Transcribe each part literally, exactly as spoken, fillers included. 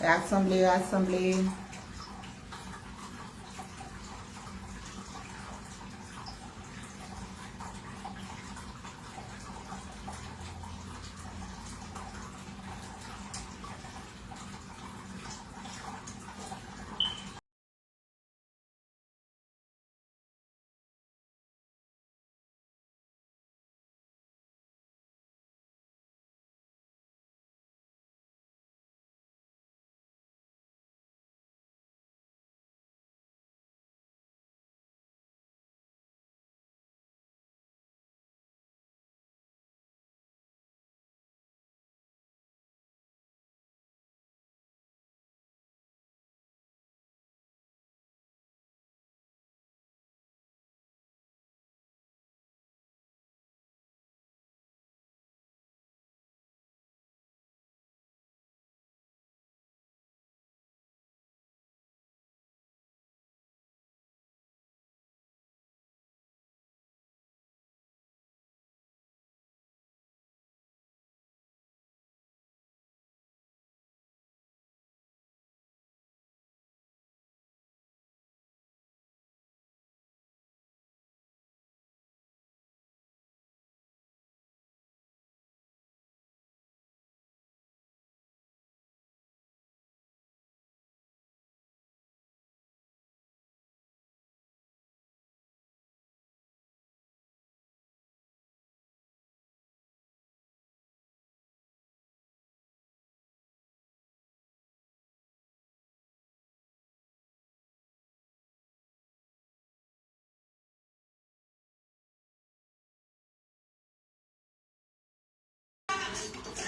Rasanble, rasanble.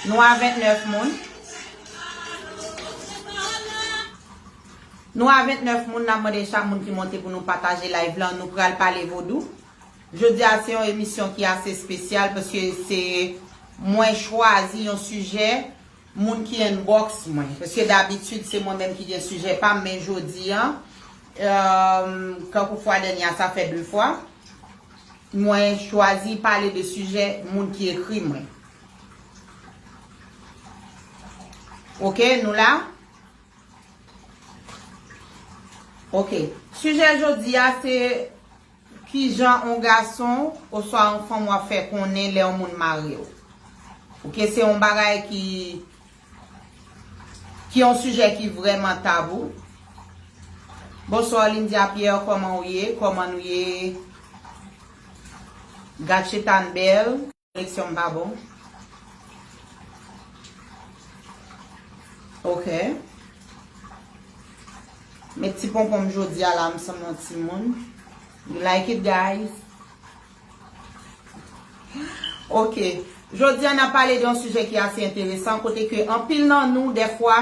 Nou a vennèf moun. Nou a vennèf moun, n ap mande chak moun ki monte pou nou pataje live lan. Nou pral pale vodou. Jodi a se yon emisyon ki ase espesyal paske se mwen chwazi yon sijè moun ki inbox mwen. Paske dabitid se mwen menm ki gen sijè pa m, men jodi a, um, kankou fwa dènye a, sa fè de fwa. Mwen chwazi pale de sijè moun ki ekri mwen. Ok, nou la? Ok. Sijè jodi a se kijan yon gason oswa yon fanm w ap fè konnen lè yon moun mare w. Ok, se yon bagay ki ki yon sijè ki vrèman tabou. Bonswa, Lindia Pierre, kòman w ye? Kòman nou ye? Gatchetan Bèl, koneksyon m pa bon. Ok. Met ti ponpon m jodi a la, m sanm yon timoun. You like it, guys? Ok. Jodi a, n ap pale de yon sijè ki ase enteresan, kote ke anpil nan nou, dèfwa,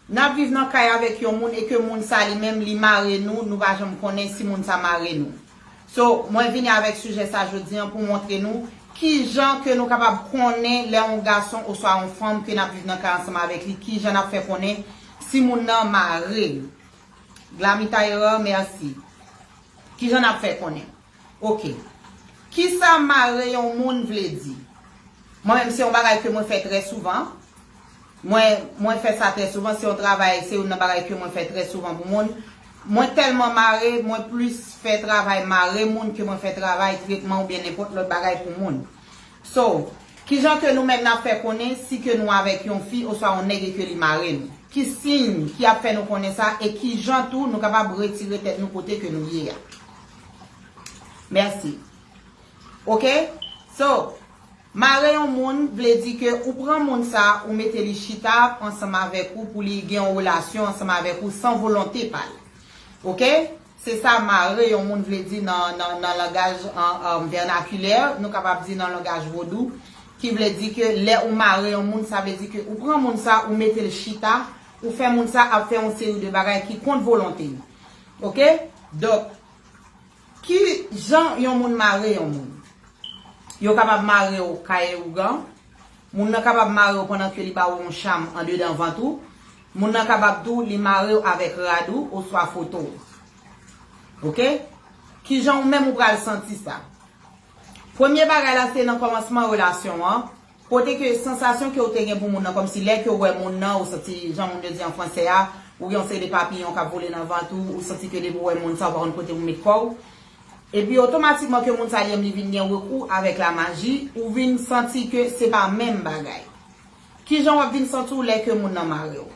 n ap viv nan kay avèk yon moun e ke moun sa li menm, li mare nou, nou pa janm konnen si moun sa mare nou. So, mwen vini avèk sijè sa jodi a pou montre nou kijan ke nou kapab konnen lè yon gason oswa yon fanm ke n ap viv nan kay ansanm avèk li, kijan n ap fè konnen si moun nan mare nou. Glamita Erreur, mèsi. Kijan n ap fè konnen? Ok. Kisa mare yon moun vle di? Mwen menm, se yon bagay ke mwen fè trè souvan. Mwen, mwen fè sa trè souvan. Se yon travay, se youn nan bagay ke mwen fè trè souvan pou moun. Mwen tèlman mare, mwen plis fè travay mare moun ke mwen fè travay tretman oubyen nenpòt lòt bagay pou moun. So, kijan ke nou menm n ap fè konnen si ke nou avèk yon fi oswa yon nèg e ke li mare nou? Ki siy ki ap fè nou konnen sa e kijan tou nou kapab retire tèt nou kote ke nou ye a? Mèsi. Ok? So, mare yon moun vle di ke ou pran moun sa, ou mete li chita ansanm avèk ou pou li gen yon relasyon ansanm avèk ou san volonte pa l. Ok? Se sa mare yon moun vle di nan, nan, nan langaj, an, an, vènakilè, nou kapab di nan langaj vodou, ki vle di ke lè ou mare yon moun, sa vle di ke ou pran moun sa, ou mete l chita, ou fè moun sa ap fè yon seri de bagay ki kont volonte l. Ok? Donk, ki jan yon moun mare yon moun? Yo kapab mare w kay ougan. Moun nan kapab mare w pandan ke li ba w yon cham andedan vant ou. Moun nan kapab tou li mare w avèk rad ou oswa foto w. Ok? Kijan ou menm ou pral santi sa? Premye bagay la se nan kòmansman relasyon an. Kote ke sansasyon ke w te gen pou moun nan, kòmsi lè ke w wè moun nan, ou santi, jan moun yo di an fransè a, ou gen yon seri de papiyon k ap vole nan vant ou, ou santi ke depi w wè moun sa, ou pa konn kote pou met kò w. Epi otomatikman ke moun sa li menm li vin gen rekou avèk lamaji, ou vin santi ke se pa menm bagay. Kijan w ap vin santi w lè ke moun nan mare w?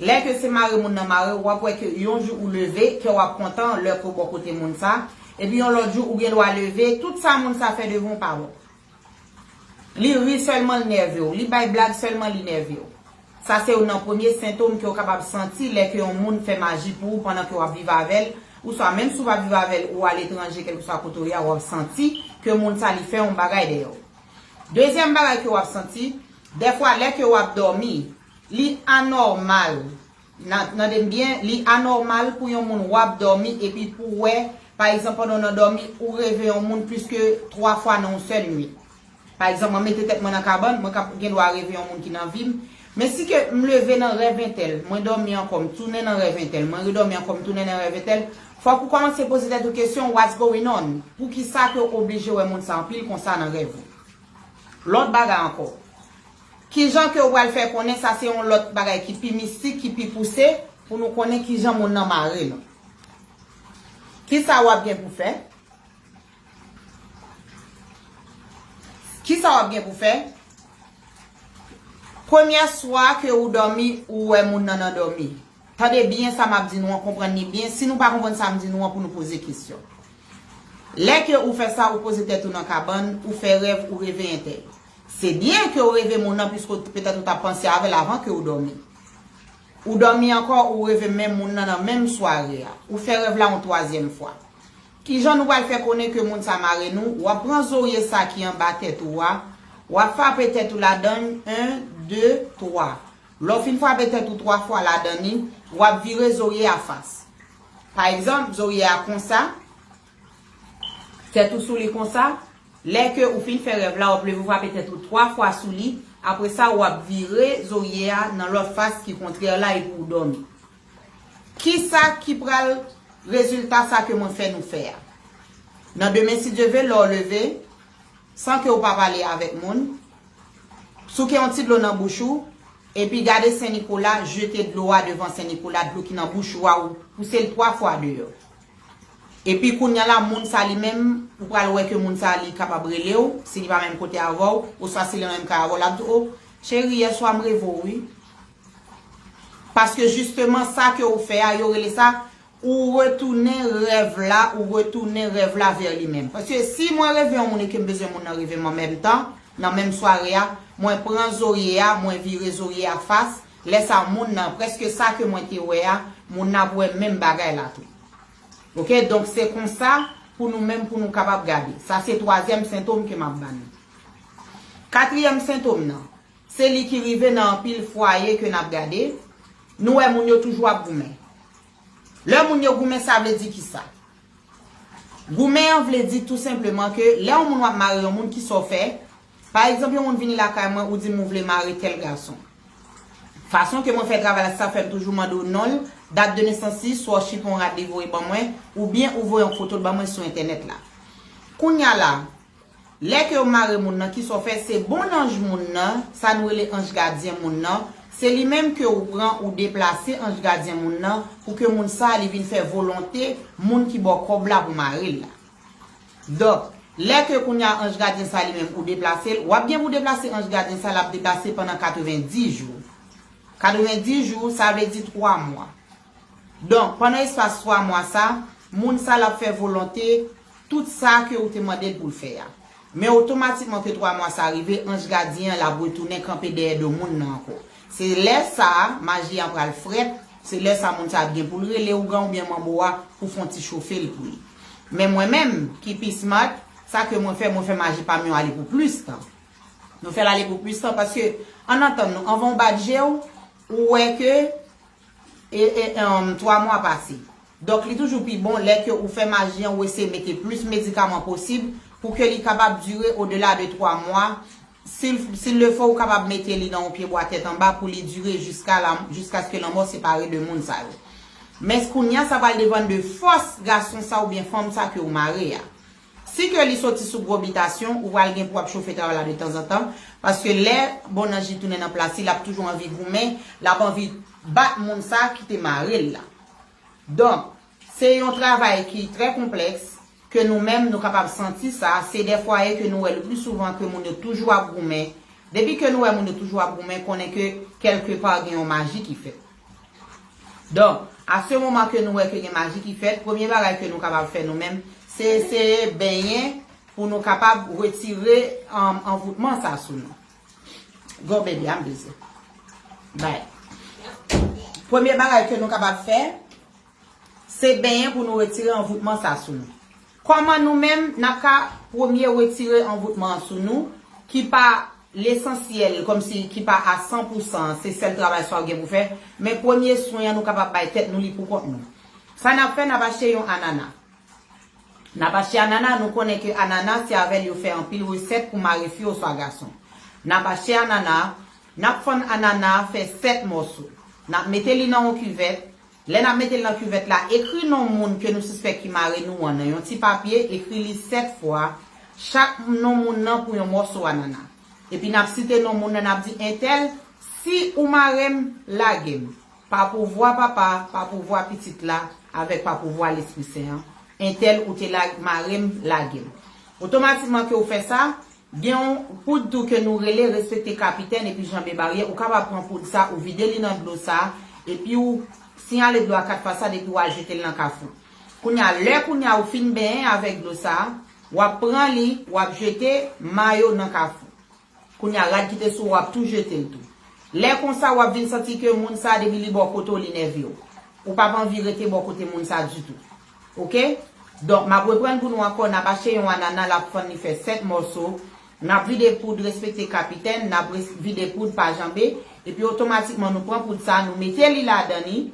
Lè ke se mare moun nan mare w, w ap wè ke yon jou ou leve, kè w ap kontan lè ke w bò kote moun sa, epi yon lòt jou ou gen dwa leve, tout sa moun sa fè devan w pa bon. Li ri sèlman, l nève w. Li bay blag sèlman, li nève w. Sa se youn nan premye sentòm ke w kapab santi lè ke yon moun fè maji pou ou pandan ke w ap viv avè l, oswa menm si w pa viv avè l, ou aletranje, kèlkeswa kote w ye a, w ap santi ke moun sa li fè yon bagay dèyè w. Dezyèm bagay ke w ap santi, dèfwa lè ke w ap dòmi, li anòmal. Nan, tande m byen, li anòmal pou yon moun w ap dòmi epi pou w wè, pa egzanp, pandan w nan dòmi, ou reve yon moun plis ke twa fwa nan yon sèl nuit. Pa egzanp, mwen mete tèt mwen nan kabann, mwen ka gen dwa reve yon moun ki nan vi m. Men si ke m leve nan rèv entèl, mwen dòmi ankò, m tounen nan rèv entèl, mwen redòmi ankò, m tounen nan rèv entèl, fòk ou kòmanse poze tèt ou kesyon, what's going on? Poukisa ke w oblije wè moun sa anpil konsa nan rèv ou? Lòt bagay ankò. Kijan ke w pral fè konnen sa se yon lòt bagay ki pi mistik, ki pi pouse, pou nou konnen kijan moun nan mare nou? Kisa w ap gen pou fè? Kisa w ap gen pou fè? Premyè swa ke ou dòmi, ou wè moun nan nan dòmi. Tande byen sa m ap di nou an, konprann li byen. Si nou pa konprann sa m di nou an, pou nou poze kesyon. Lè ke ou fè sa, ou poze tèt ou nan kabann, ou fè rèv, ou reve entèl. Se byen ke w reve moun nan, piske w, petèt ou t ap panse avè l avan ke w dòmi. Ou dòmi ankò, ou reve menm moun nan nan menm sware a. Ou fè rèv la yon twazyèm fwa. Kijan nou pral fè konnen ke moun sa mare nou? W ap pran zorye sa ki anba tèt ou a, w ap frape tèt ou ladan l, en, de, twa. Lè w fin frape tèt ou twa fwa ladan li, w ap vire zorye a fas. Pa egzanp, zorye a konsa, tèt ou sou li konsa. Lè ke ou fin fè rèv la, w ap leve, w frape tèt ou twa fwa sou li. Apre sa, w ap vire zorye a nan lòt fas ki kontrè la epi w dòmi. Kisa ki pral rezilta sa ke mwen fè nou fè a? Nan demen, si Dye ve, lè w leve, san ke w pa pale avèk moun, souke yon ti dlo nan bouch ou, epi gade Sen Nikola, jete dlo a devan Sen Nikola, dlo ki nan bouch ou a, ou pouse l twa fwa deyò. Epi kounye a la, moun sa li menm, ou pral wè ke moun sa li kapab rele w, si li pa menm kote avè w, oswa si li nan menm kay avè w, l ap di w, o, cheri, yèswa m reve w, wi. Paske jisteman, sa ke w fè a, yo rele sa, ou retounen rèv la, ou retounen rèv la vè li menm. Paske si mwen reve yon moun e ke m bezwen moun nan reve m an menm tan, nan menm sware a, mwen pran zorye a, mwen vire zorye a fas, lè sa moun nan, prèske sa ke mwen te wè a, moun nan ap wè menm bagay la tou. Oke, donk se konsa pou nou menm, pou nou kapab gade. Sa se twazyèm sentòm ke m ap ba nou. Katriyèm sentòm nan, se li ki rive nan anpil fwaye ke n ap gade. Nou wè moun yo toujou ap goumen. Lè moun yo goumen, sa vle di kisa? Goumen an vle di tou senpleman ke lè yon moun w ap mare yon moun, kisa w fè? Pa egzanp, yon moun vini lakay mwen, ou di m ou vle mare tèl gason. Fason ke mwen fè travay la, sa fè m toujou mande w non l, dat de nesans li, swa w chipe yon rad li voye ban mwen, oubyen ou voye yon foto l ban mwen sou entènèt la. Kounye a la, lè ke yo mare moun nan, kisa w fè? Se bon anj moun nan, sa nou rele anj gadyen moun nan, se li menm ke ou pran, ou deplase anj gadyen moun nan, pou ke moun sa a li vin fè volonte moun ki ba w kòb la pou mare l la. Donk, lè ke kounye a anj gadyen sa li menm ou deplase l, w ap gen pou deplase anj gadyen sa, l ap deplase pandan katrevenndis jou. Katrevenndis jou, sa vle di twa mwa. Donk, pandan espas twa mwa sa, moun sa l ap fè volonte tout sa ke ou te mande l pou l fè a. Men otomatikman ke twa mwa sa rive, anj gadyen an l ap retounen kanpe dèyè do moun nan ankò. Se lè sa a, maji an pral frèt, se lè sa a moun sa ap gen pou l rele ougan oubyen manbo a pou fè yon ti chofe l pou li. Men mwen menm, ki pi smart, sa ke mwen fè, mwen fè maji pa m yo ale pou plis tan. Nou fè l ale pou plis tan paske, ann atann nou, anvan w bat je w, ou wè ke e, e, em, twa mwa pase. Donk, li toujou pi bon lè ke ou fè maji an, ou eseye mete plis medikaman posib pou ke li kapab dire odela de twa mwa. Si, s'il le faut, ou kapab mete li nan yon pyebwa tèt anba pou li dire jiska la, jiskaske lanmò separe de moun sa yo. Men kounye a, sa pral depann de fòs gason sa oubyen fanm sa ke ou mare a. Si ke li soti sou gwo bitasyon, ou pral gen pou w ap chofe travay la de tanzantan, paske lè bon nanj li tounen nan plas li, l ap toujou anvi goumen, l ap anvi bat moun sa ki te mare l la. Donk, se yon travay ki trè konplèks, ke nou menm nou kapab santi sa, se de fwaye ke nou wè le pli souvan ke moun yo toujou ap goumen. Depi ke nou wè moun yo toujou ap goumen, konnen ke kèlke pa gen yon maji ki fèt. Donk, a se moman ke nou wè ke gen maji ki fèt, premye bagay ke nou kapab fè nou menm, se eseye benyen pou nou kapab retire, um, anvoutman sa sou nou. Go baby, I'm busy. Bye. Premye bagay ke nou kapab fè, se benyen pou nou retire anvoutman sa sou nou. Kòman nou menm, n ap ka premye retire anvoutman an sou nou, ki pa lesansyèl, kòmsi ki pa a san pou san, se sèl travay sa w gen pou fè, men premye swen an nou kapab bay tèt nou li pou kont nou. Sa n ap fè, n ap achte yon anana. N ap achte anana, nou konnen ke anana se avè l yo fè anpil resèt pou mare fi oswa gason. N ap achte anana, n ap fann anana fè sèt mòso. N ap mete li nan yon kivèt. Lè n ap mete l nan kivèt la, ekri non moun ke nou sispèk ki mare nou an nan yon ti papye, ekri li sèt fwa, chak non moun nan pou yon mòso anana. Epi n ap site non moun nan, n ap di, entèl, si ou mare m, lage m. Pa pouvwa Papa, pa pouvwa Pitit la, avèk pa pouvwa Lespri Sen an. Entèl ou te la, mare m, lage m. Otomatikman ke ou fè sa, gen yon poud tou ke nou rele respekte kapitèn epi janbe baryè. Ou kapab pran poud sa, ou vide li nan dlo sa, epi ou siyale dlo a kat fwa sa depi w al jete l nan kafou. Kounye a, lè kounye a ou fin benyen avèk dlo sa, w ap pran li, w ap jete mayo nan kafou. Kounye a, rad ki te sou ou, w ap tou jete l tou. Lè konsa, w ap vin santi ke moun sa, depi li bò kote w, li nève w. Ou p ap anvi rete bò kote moun sa ditou. Oke? Donk, m ap reprann pou nou ankò, n ap achte yon anana, l ap fann li fè sèt mòso. N ap vide poud respekte kapitèn, n ap res- vide poud pa janbe, epi otomatikman nou pran poud sa, nou mete li ladan li.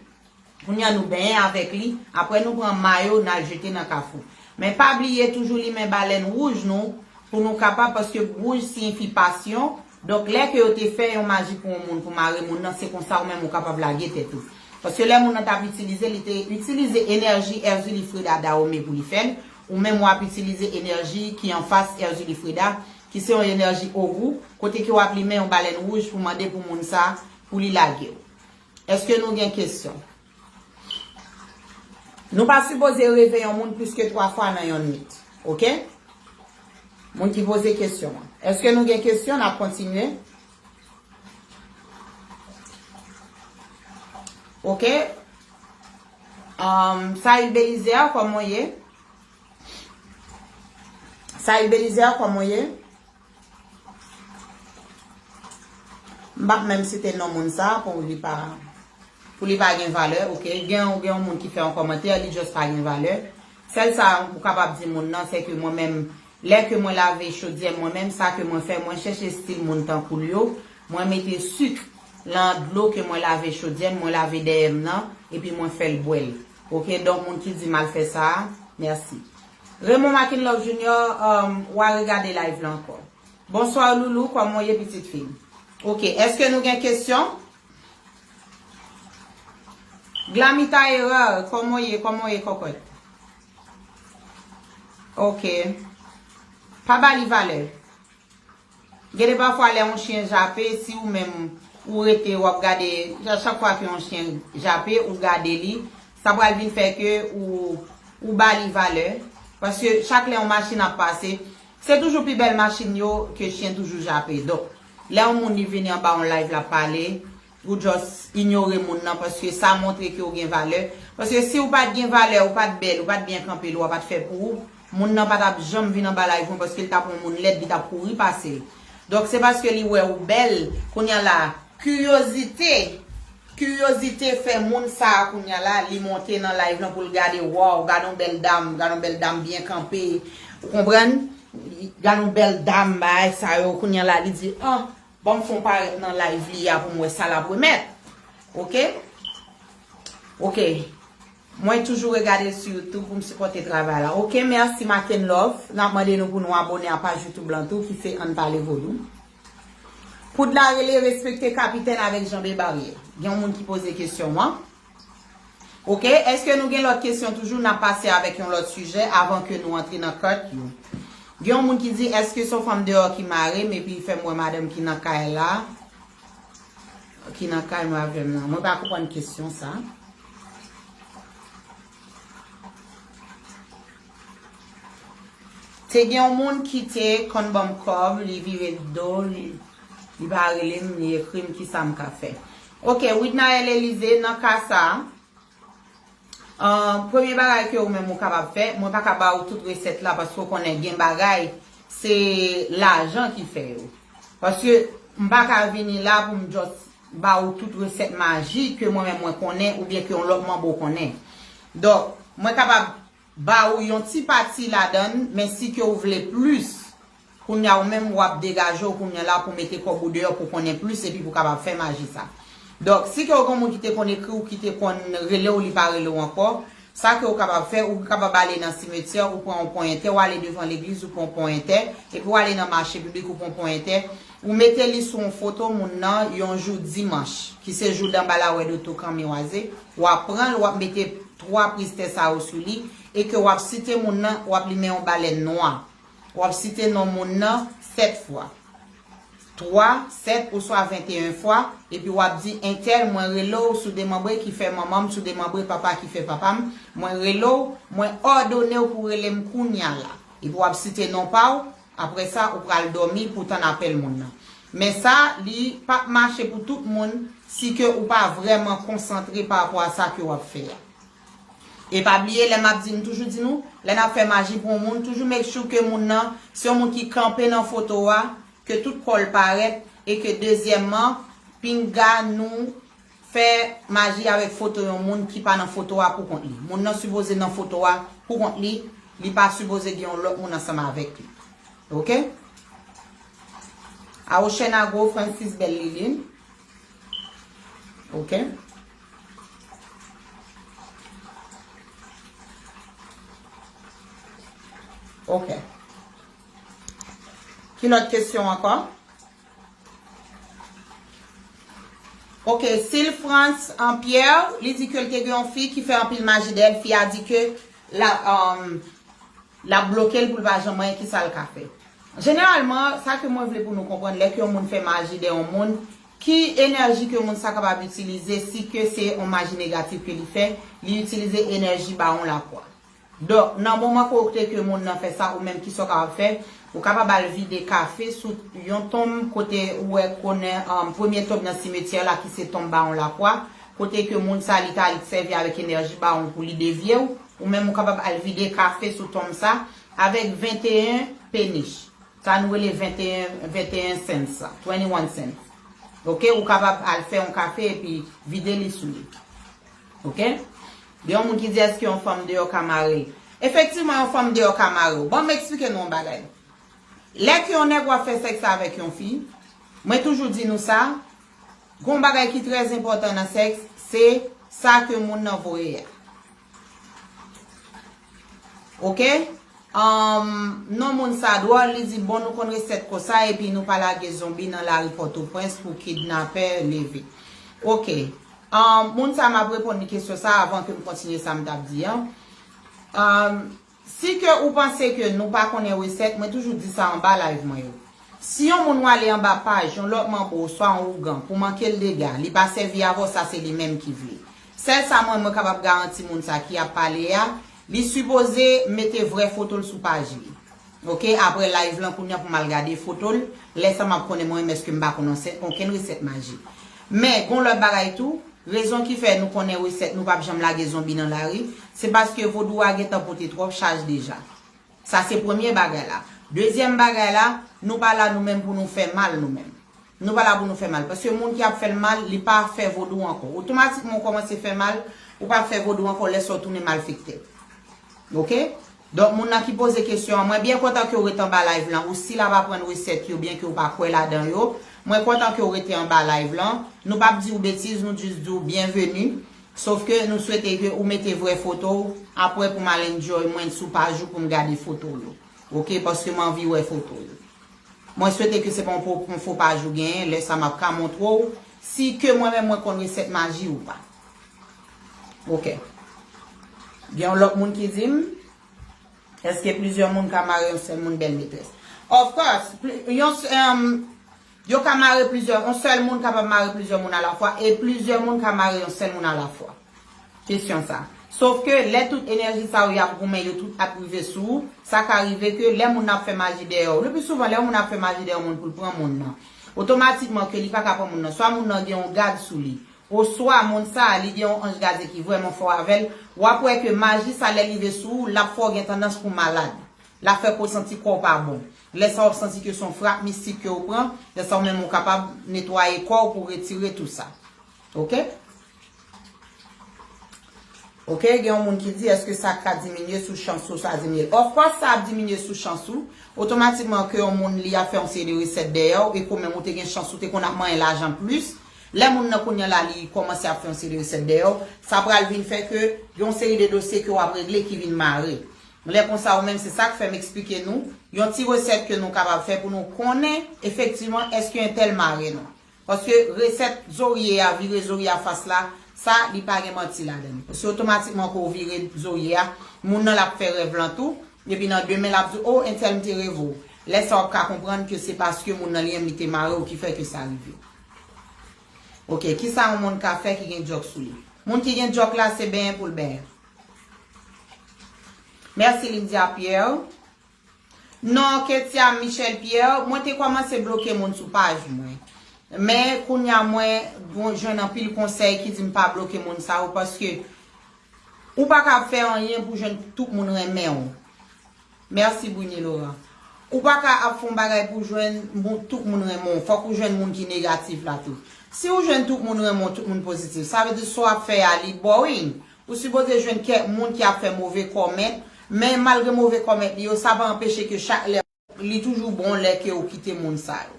Kounye a nou benyen avèk li, apre nou pran mayo, n al jete nan kafou. Men pa bliye toujou limen balèn wouj nou, pou nou kapab, paske wouj siyifi pasyon. Donk, lè ke yo te fè yon maji pou yon moun, pou mare moun nan, se konsa ou menm ou kapab lage tèt ou. Paske lè moun nan t ap itilize, li te itilize enèji Erzulie Freda Dahomey pou li fè l, ou menm w ap itilize enèji ki anfas Erzulie Freda, ki se yon enèji ogou, kote ke w ap limen yon balèn wouj pou mande pou moun sa, pou li lage w. Èske nou gen kesyon? Nou pa sipoze reve yon moun plis ke twa fwa nan yon nwit. Oke? Moun ki poze kesyon an. Èske nou gen kesyon? N ap kontinye. Oke? Um, Saïl Belizaire, kòman w ye? Saïl Belizaire, kòman w ye? M p ap menm site non moun sa pou li pa, pou li pa gen valè, oke? Gen, gen yon moun ki fè yon kòmantè, li just pa gen valè. Sèl sa ou kapab di moun nan, se ke mwen menm, lè ke mwen lave chodyè m, mwen menm, sa ke mwen fè, mwen chèche estil moun tankou l yo, mwen mete sik lan dlo ke mwen lave chodyè m, mwen lave dèyè m nan, epi mwen fè l bwè l. Oke, donk moun ki di m al fè sa a, mèsi. Raymond Mackenlove Junior, um, w a regade live la ankò. Bonswa Loulou, kòman w ye pitit fi m? Oke, èske nou gen kesyon? Glamita Erard, kòman w ye, kòman w ye kòkòt? Oke. Pa ba li valè. Gen de pafwa lè yon chen jape, si ou menm ou rete w ap gade, a chak fwa ke yon chen jape, ou gade li, sa pral vin fè ke ou, ou ba li valè. Paske chak lè yon machin ap pase, se toujou pi bèl machin yo ke chen toujou jape. Donk, lè yon moun li vini anba yon live l ap pale, ou just inyore moun nan paske sa montre ke w gen valè. Paske si w pa t gen valè, ou pa t bèl, ou pa t byen kanpe, lwa pa t fè pou ou, moun nan pa t ap janm vin anba live mwen paske l t ap yon moun lèd, li t ap kouri pase l. Donk, se paske li wè ou bèl, kounye a la, kiryozite, kiryozite fè moun sa a kounye a la, li monte nan live lan pou l gade, waw, gade yon bèl dam, gade yon bèl dam byen kanpe, ou konprann? Gade yon bèl dam, bagay sa yo, kounye a la, li di, ah, ban m fè yon parèt nan live li a pou m wè sa l ap remèt. Oke? Oke. Mwen toujou regade l sou YouTube pou m sipòte travay la. Oke, mèsi Mackenlove. N ap mande nou pou nou abòne a paj YouTube lan tou ki se Ann Pale Vodou. Poud la rele respekte kapitèn avèk janbe baryè. Gen yon moun ki poze kesyon an. Ok, èske nou gen lòt kesyon toujou? N ap pase avèk yon lòt sijè avan ke nou antre nan kat yo. Gen yon moun ki di, èske se yon fanm deyò ki mare m epi fè m wè madanm ki nan kay la, ki nan kay mwen avè m nan? Mwen pa konprann kesyon sa. Te gen yon moun ki te konn ban m kòb, li vire do, li, li pa rele m, li ekri m, kisa m ka fè? Ok, Widnaël Elize, nan ka sa, uh, premye bagay ke ou menm ou kapab fè, mwen pa ka ba ou tout resèt la paske ou konnen gen bagay, se lajan ki fè yo. Paske m pa ka vini la pou m just ba ou tout resèt maji ke mwen menm mwen konnen oubyen ke yon lòt manbo konnen. Donk, mwen kapab ba ou yon ti pati ladan l, men si ke ou vle plis, kounye a ou menm w ap degaje w kounye a la pou mete kòb ou deyò pou konnen plis epi pou kapab fè maji sa. Donk, si ke w gen moun ki te konn ekri w, ki te konn rele w, li pa rele w ankò, sa ke w kapab fè, ou kapab ale nan simetyè, ou pran yon ponyetè, ou ale devan legliz, ou pran yon ponyetè, epi w ale nan mache piblik, ou pran yon ponyetè, ou mete li sou yon foto moun nan yon jou dimanch, ki se jou danbalawèd oto kanmiwaze, w ap pran l, w ap mete twa pristè sa yo sou li, e ke w ap site moun nan, w ap limen yon balèn nwa. W ap site non moun nan sèt fwa. Twa, sèt oswa venteyen fwa, epi w ap di, entèl, mwen rele w sou demanbre ki fè manman m, sou demanbre papa ki fè papa m, mwen rele w, mwen òdone w pou rele m kounye a la. Epi w ap site non pa w, apre sa, ou pral dòmi pou tann apèl moun nan. Men sa, li p ap mache pou tout moun si ke ou pa vrèman konsantre pa rapò a sa ke w ap fè a. E pa bliye, lè m ap di, m toujou di nou, lè n ap fè maji pou yon moun, toujou make sure ke moun nan, se yon moun ki kanpe nan foto a, ke tout kò l parèt, e ke dezyèmman, pinga nou fè maji avèk foto yon moun ki pa nan foto a pou kont li. Moun nan sipoze nan foto a pou kont li, li pa sipoze gen yon lòt moun ansanm avèk li. Ok? Awochèn Agwo, Francis Belle Liline. Ok. Ok. Ki lòt kesyon ankò? Ok, Silfrance, um, Pierre, li di ke l te gen yon fi ki fè anpil maji dèyè l, fi a di ke la, um, l ap bloke l pou l pa janm anyen, kisa l ka fè? Jeneralman, sa ke mwen vle pou nou konprann, lè ke yon moun fè maji dèyè yon moun, ki enèji ke moun sa kapab itilize, si ke se yon maji negatif ke li fè, li itilize enèji bawon lakwa. Donk, nan moman kote ke moun nan fè sa, ou menm kisa w kapab fè, ou kapab al vide kafe sou yon tonm kote ou wè konnen, um, premye tonm nan simetyè la ki se tonm bawon lakwa, kote ke moun sa li ta al sèvi avèk enèji bawon pou li devye w, ou menm ou kapab al vide kafe sou tonm sa avèk venteyen penich. Sa nou rele venteyen, venteyen cents sa, twenty-one cents. Ok, ou kapab al fè yon kafe epi vide li sou li. Ok? Gen yon moun ki di, èske yon fanm deyò ka mare l? Efektivman, yon fanm deyò ka mare w. Bon, m eksplike nou yon bagay. Lè ke yon nèg w ap fè sèks avèk yon fi, mwen toujou di nou sa, gen yon bagay ki trè enpòtan nan sèks, se sa ke moun nan voye a. Ok? Um, non moun sa dwòl, li di, bon, nou konn resèt konsa, epi nou pa lage zonbi nan lari Pòtoprens pou kidnapè leve. Ok. Um, moun sa, m ap reponn li kesyon sa avan ke m kontinye sa m t ap di an. Um, si ke ou panse ke nou pa konnen resèt, mwen toujou di sa anba live mwen yo. Si yon moun w ale anba paj yon lòt manbo oswa yon ougan pou manke l dega, li pa sèvi avè w, sa se li menm ki vle. Sèl sa mwen, mwen kapab garanti moun sa ki ap pale a, li sipoze mete vrè foto l sou paj li. Ok, apre live lan kounye a pou m al gade foto l, lè sa m ap konnen mwen menm èske m pa konn ansè-, okenn resèt maji. Men, gon lòt bagay tou, rezon ki fè nou konnen resèt nou p ap janm lage zonbi nan lari, se paske vodou a gentan pote twòp chaj deja. Sa se premye bagay la. Dezyèm bagay la, nou pa la nou menm pou nou fè mal nou menm. Nou pa la pou nou fè mal. Paske moun ki ap fè l mal, li pa fè vodou ankò. Otomatikman ou kòmanse fè mal, ou pa fè vodou ankò lè sa w tounen malfektè. Ok? Donk, moun nan ki poze kesyon an, mwen byen kontan ke w ret anba live lan. Ou still ap aprann resèt yo, byen ke w pa kwè ladan yo. Mwen kontan ke w rete anba live lan. Nou p ap di w betiz, nou jis di w byenveni. Sof ke nou swete ke ou mete vrè foto w, apre pou m al enjoy mwen sou paj ou pou m gade foto w yo. Ok, paske m anvi wè foto w yo. Mwen swete ke se pa yon po-, yon fo paj ou genyen, lè sa m ap ka montre w si ke mwen menm mwen konn resèt maji ou pa. Ok. Gen yon lòt moun ki di m, èske plizyè moun ka mare yon sèl moun, bèl metrès? Of course, pli- yon s- em, yo ka mare plizyè, yon sèl moun kapab mare plizyè moun alafwa, e plizyè moun ka mare yon sèl moun alafwa. Kesyon sa. Sof ke lè tout enèji sa yo y ap goumen, yo tout ap rive sou ou, sa ka rive ke lè moun nan ap fè maji dèyè w, le pli souvan lè yon moun ap fè maji dèyè yon moun pou l pran moun nan, otomatikman ke li pa ka pran moun nan, swa moun nan gen yon gad sou li, oswa moun sa a, li gen yon anj gadyen ki vrèman fò avè l, w ap wè ke maji sa lè l rive sou ou, l ap fè w gen tandans pou w malad. L ap fè ke w santi kò w pa bon. Lè sa w ap santi ke se yon frap mistik ke w pran, lè sa w menm ou kapab netwaye kò w pou w retire tou sa. Oke? Oke, gen yon moun ki di, èske sa ka diminye sou chans ou, sa diminye? Of course, sa ap diminye sou chans ou. Otomatikman ke yon moun li ap fè yon seri de resèt dèyè w, e ke w menm ou te gen chans ou te konn ap manyen lajan plis. Lè moun nan kounye a la li kòmanse ap fè yon seri de resèt dèyè w, sa pral vin fè ke gen yon seri de dosye ke w ap regle ki vin mare. Lè konsa ou menm se sa k fè m eksplike nou yon ti resèt ke nou kapab fè pou nou konnen efektivman èske entèl mare nou. Paske resèt zorye a, vire zorye a fas la, sa li pa gen manti ladan l. Paske otomatikman ke w vire zorye a, moun nan l ap fè rèv lan tou, epi nan demen l ap di, o, entèl m te reve w. Lè sa w ap ka konprann ke se paske moun nan li menm li te mare w ki fè ke sa rive. Oke, kisa yon moun ka fè ki gen djòk sou li? Moun ki gen djòk la, se benyen pou l benyen. Mèsi Lindia Pierre. Non, Ketia Michel Pierre, mwen te kòmanse bloke moun sou paj mwen. Men kounye a mwen bon, jwenn anpil konsèy ki di m pa bloke moun sa yo paske ou pa ka ap fè anyen pou jwenn tout moun renmen w. Mèsi Bruni Laurent. Ou pa ka ap fè yon bagay pou jwenn moun, tout moun renmen w. Fòk ou jwenn moun ki negatif la tou. Si ou jwenn tout moun renmen w, tout moun pozitif, sa vle di sa w ap fè a li boring. Ou sipoze jwenn kèk moun ki ap fè move kòmèt, men malgre move kòmèt li yo, sa pa anpeche ke chak lè li toujou bon lè ke ou kite moun sa yo.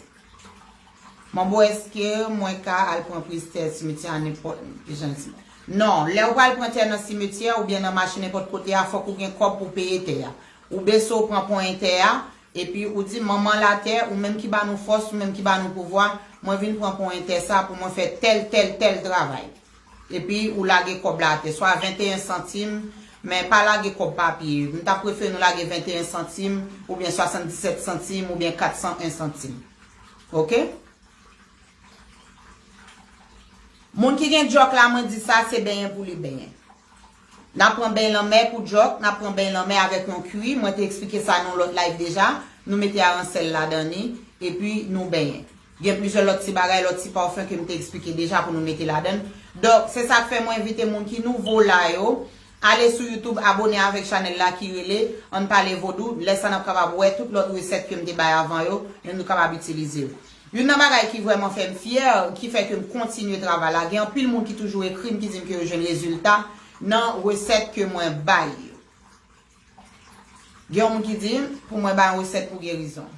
Manbo, èske mwen ka al pran priz tè simetyè a nenpòt ki jan ti? Non, lè ou pral pran tè nan simetyè oubyen nan mache nenpòt kote a, fòk ou gen kòb pou peye tè a. Ou bese ou pran pwen tè a, epi ou di, manman latè, ou menm ki ba nou fòs, ou menm ki ba nou pouvwa, mwen vin pran pwen tè sa pou mwen fè tèl, tèl, tèl travay. Epi ou lage kòb la atè, swa venteyen santim, men pa lage kòb papye. M ta prefere nou lage venteyen santim, oubyen swasanndisèt santim, oubyen katsan en santim. Oke? Moun ki gen djòk la, mwen di sa, se benyen pou li benyen. N ap pran beny lanmè pou djòk, n ap pran beny lanmè avèk yon kwi. Mwen te eksplike sa nan yon lòt live deja. Nou mete aransèl ladan li, epi nou benyen. Gen plizyè lòt ti bagay, lòt ti pafin ke m te eksplike deja pou nou mete ladan l. Donk, se sa k fè mwen envite moun ki nouvo la yo, ale sou YouTube, abone avèk chanèl la ki rele Ann Pale Vodou. Lè sa n ap kapab wè tout lòt resèt ke m te bay avan yo, e nou kapab itilize yo. Youn nan bagay ki vrèman fè m fyè, ki fè ke m kontinye travay la, gen anpil moun ki toujou ekri m, ki di m ke yo jwenn rezilta nan resèt ke mwen bay yo. Gen yon moun ki di m pou mwen bay yon resèt pou gerizon.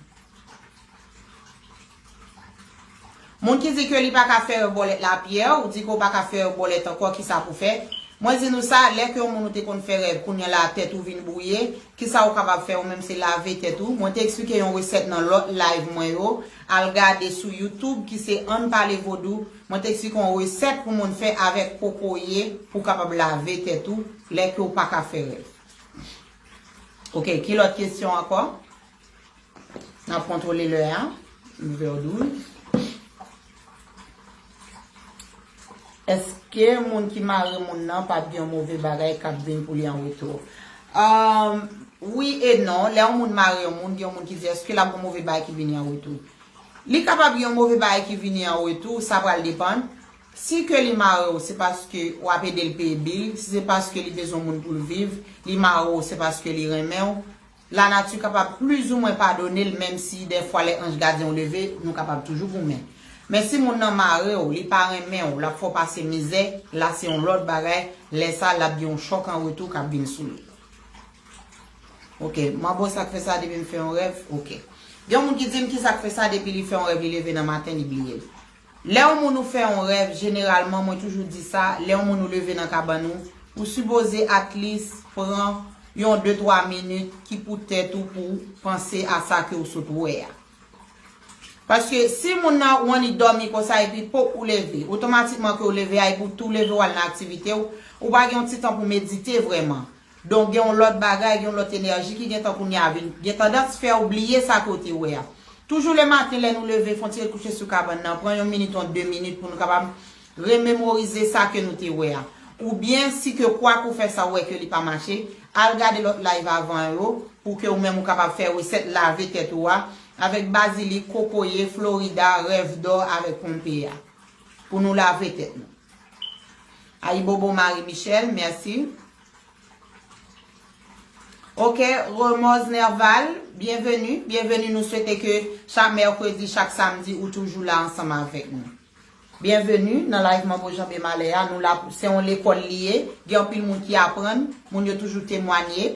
Moun ki di ke li pa ka fè rèv bòlèt la, Pierre, ou di ke w pa ka fè rèv bòlèt ankò, kisa pou fè? Mwen di nou sa, lè ke yon moun ou te konn fè rèv, kounye a la tèt ou vin bwouye, kisa ou kapab fè ou menm, se lave tèt ou. Mwen te eksplike yon resèt nan lòt live mwen yo. Al gade sou YouTube ki se Ann Pale Vodou. Mwen te eksplike yon resèt pou moun fè avèk kokoye pou w kapab lave tèt ou lè ke w pa ka fè rèv. Oke, ki lòt kesyon ankò? N ap kontwole lè a. Neuf heures douze. Èske moun ki mare moun nan p ap gen yon move bagay k ap vin pou li an retou? Ahn, wi e non. Lè yon moun mare yon moun, gen yon moun ki di, èske l ap gen yon move bagay ki vini an retou? Li kapab gen yon move bagay ki vini an retou, sa pral depann. Si ke li mare w, se paske w ap ede l peye bil, si se paske li bezwen moun pou l viv, li mare w, se paske li renmen w. Lanati kapab plizoumwen padone l, menm si dèfwa lè anj gadyen w leve, nou kapab toujou goumen. Men si moun nan mare w, li pa renmen w, l ap fè w pase mizè, la se yon lòt bagay, lè sa l ap gen yon chòk an retou k ap vin sou li. Oke, manbo sa k fè sa depi m fè yon rèv, oke. Gen yon moun ki di m kisa k fè sa depi li fè yon rèv, li leve nan maten, li bliye l. Lè yon moun ou fè yon rèv, jeneralman, mwen toujou di sa, lè yon moun ou leve nan kabann ou, ou sipoze at least pran yon de twa minit ki pou tèt ou pou w panse a sa ke w sot wè a. Paske si moun nan ou annik dòmi konsa epi pòk ou leve, otomatikman ke w leve a epi w tou leve w al nan aktivite w, ou pa gen yon ti tan pou medite vrèman. Donk, gen yon lòt bagay, gen yon lòt enèji ki gentan kounye a vin, gen tandans fè w bliye sa ke w te wè a. Toujou lematen, lè nou leve, fè yon ti ret kouche sou kabann nan, pran yon minit, yon de minit pou nou kapab rememorize sa ke nou te wè a. Oubyen, si ke kwak ou fè sa, ou wè ke li pa mache, al gade lòt live avan yo, pou ke ou menm ou kapab fè resèt lave tèt ou a, avèk bazilik, kokoye, florida, rèv dò, avèk ponpe a. Pou nou lave tèt nou. Ayibobo Marie Michel, mèsi. Ok, Remoz Nerval, byenveni, byenveni, nou swete ke chak mèkredi, chak samdi, ou toujou la ansanm avèk nou. Byenveni nan live Manbo Janbe Malè a, nou la, se yon lekòl li ye, gen anpil moun ki aprann, moun yo toujou temwanye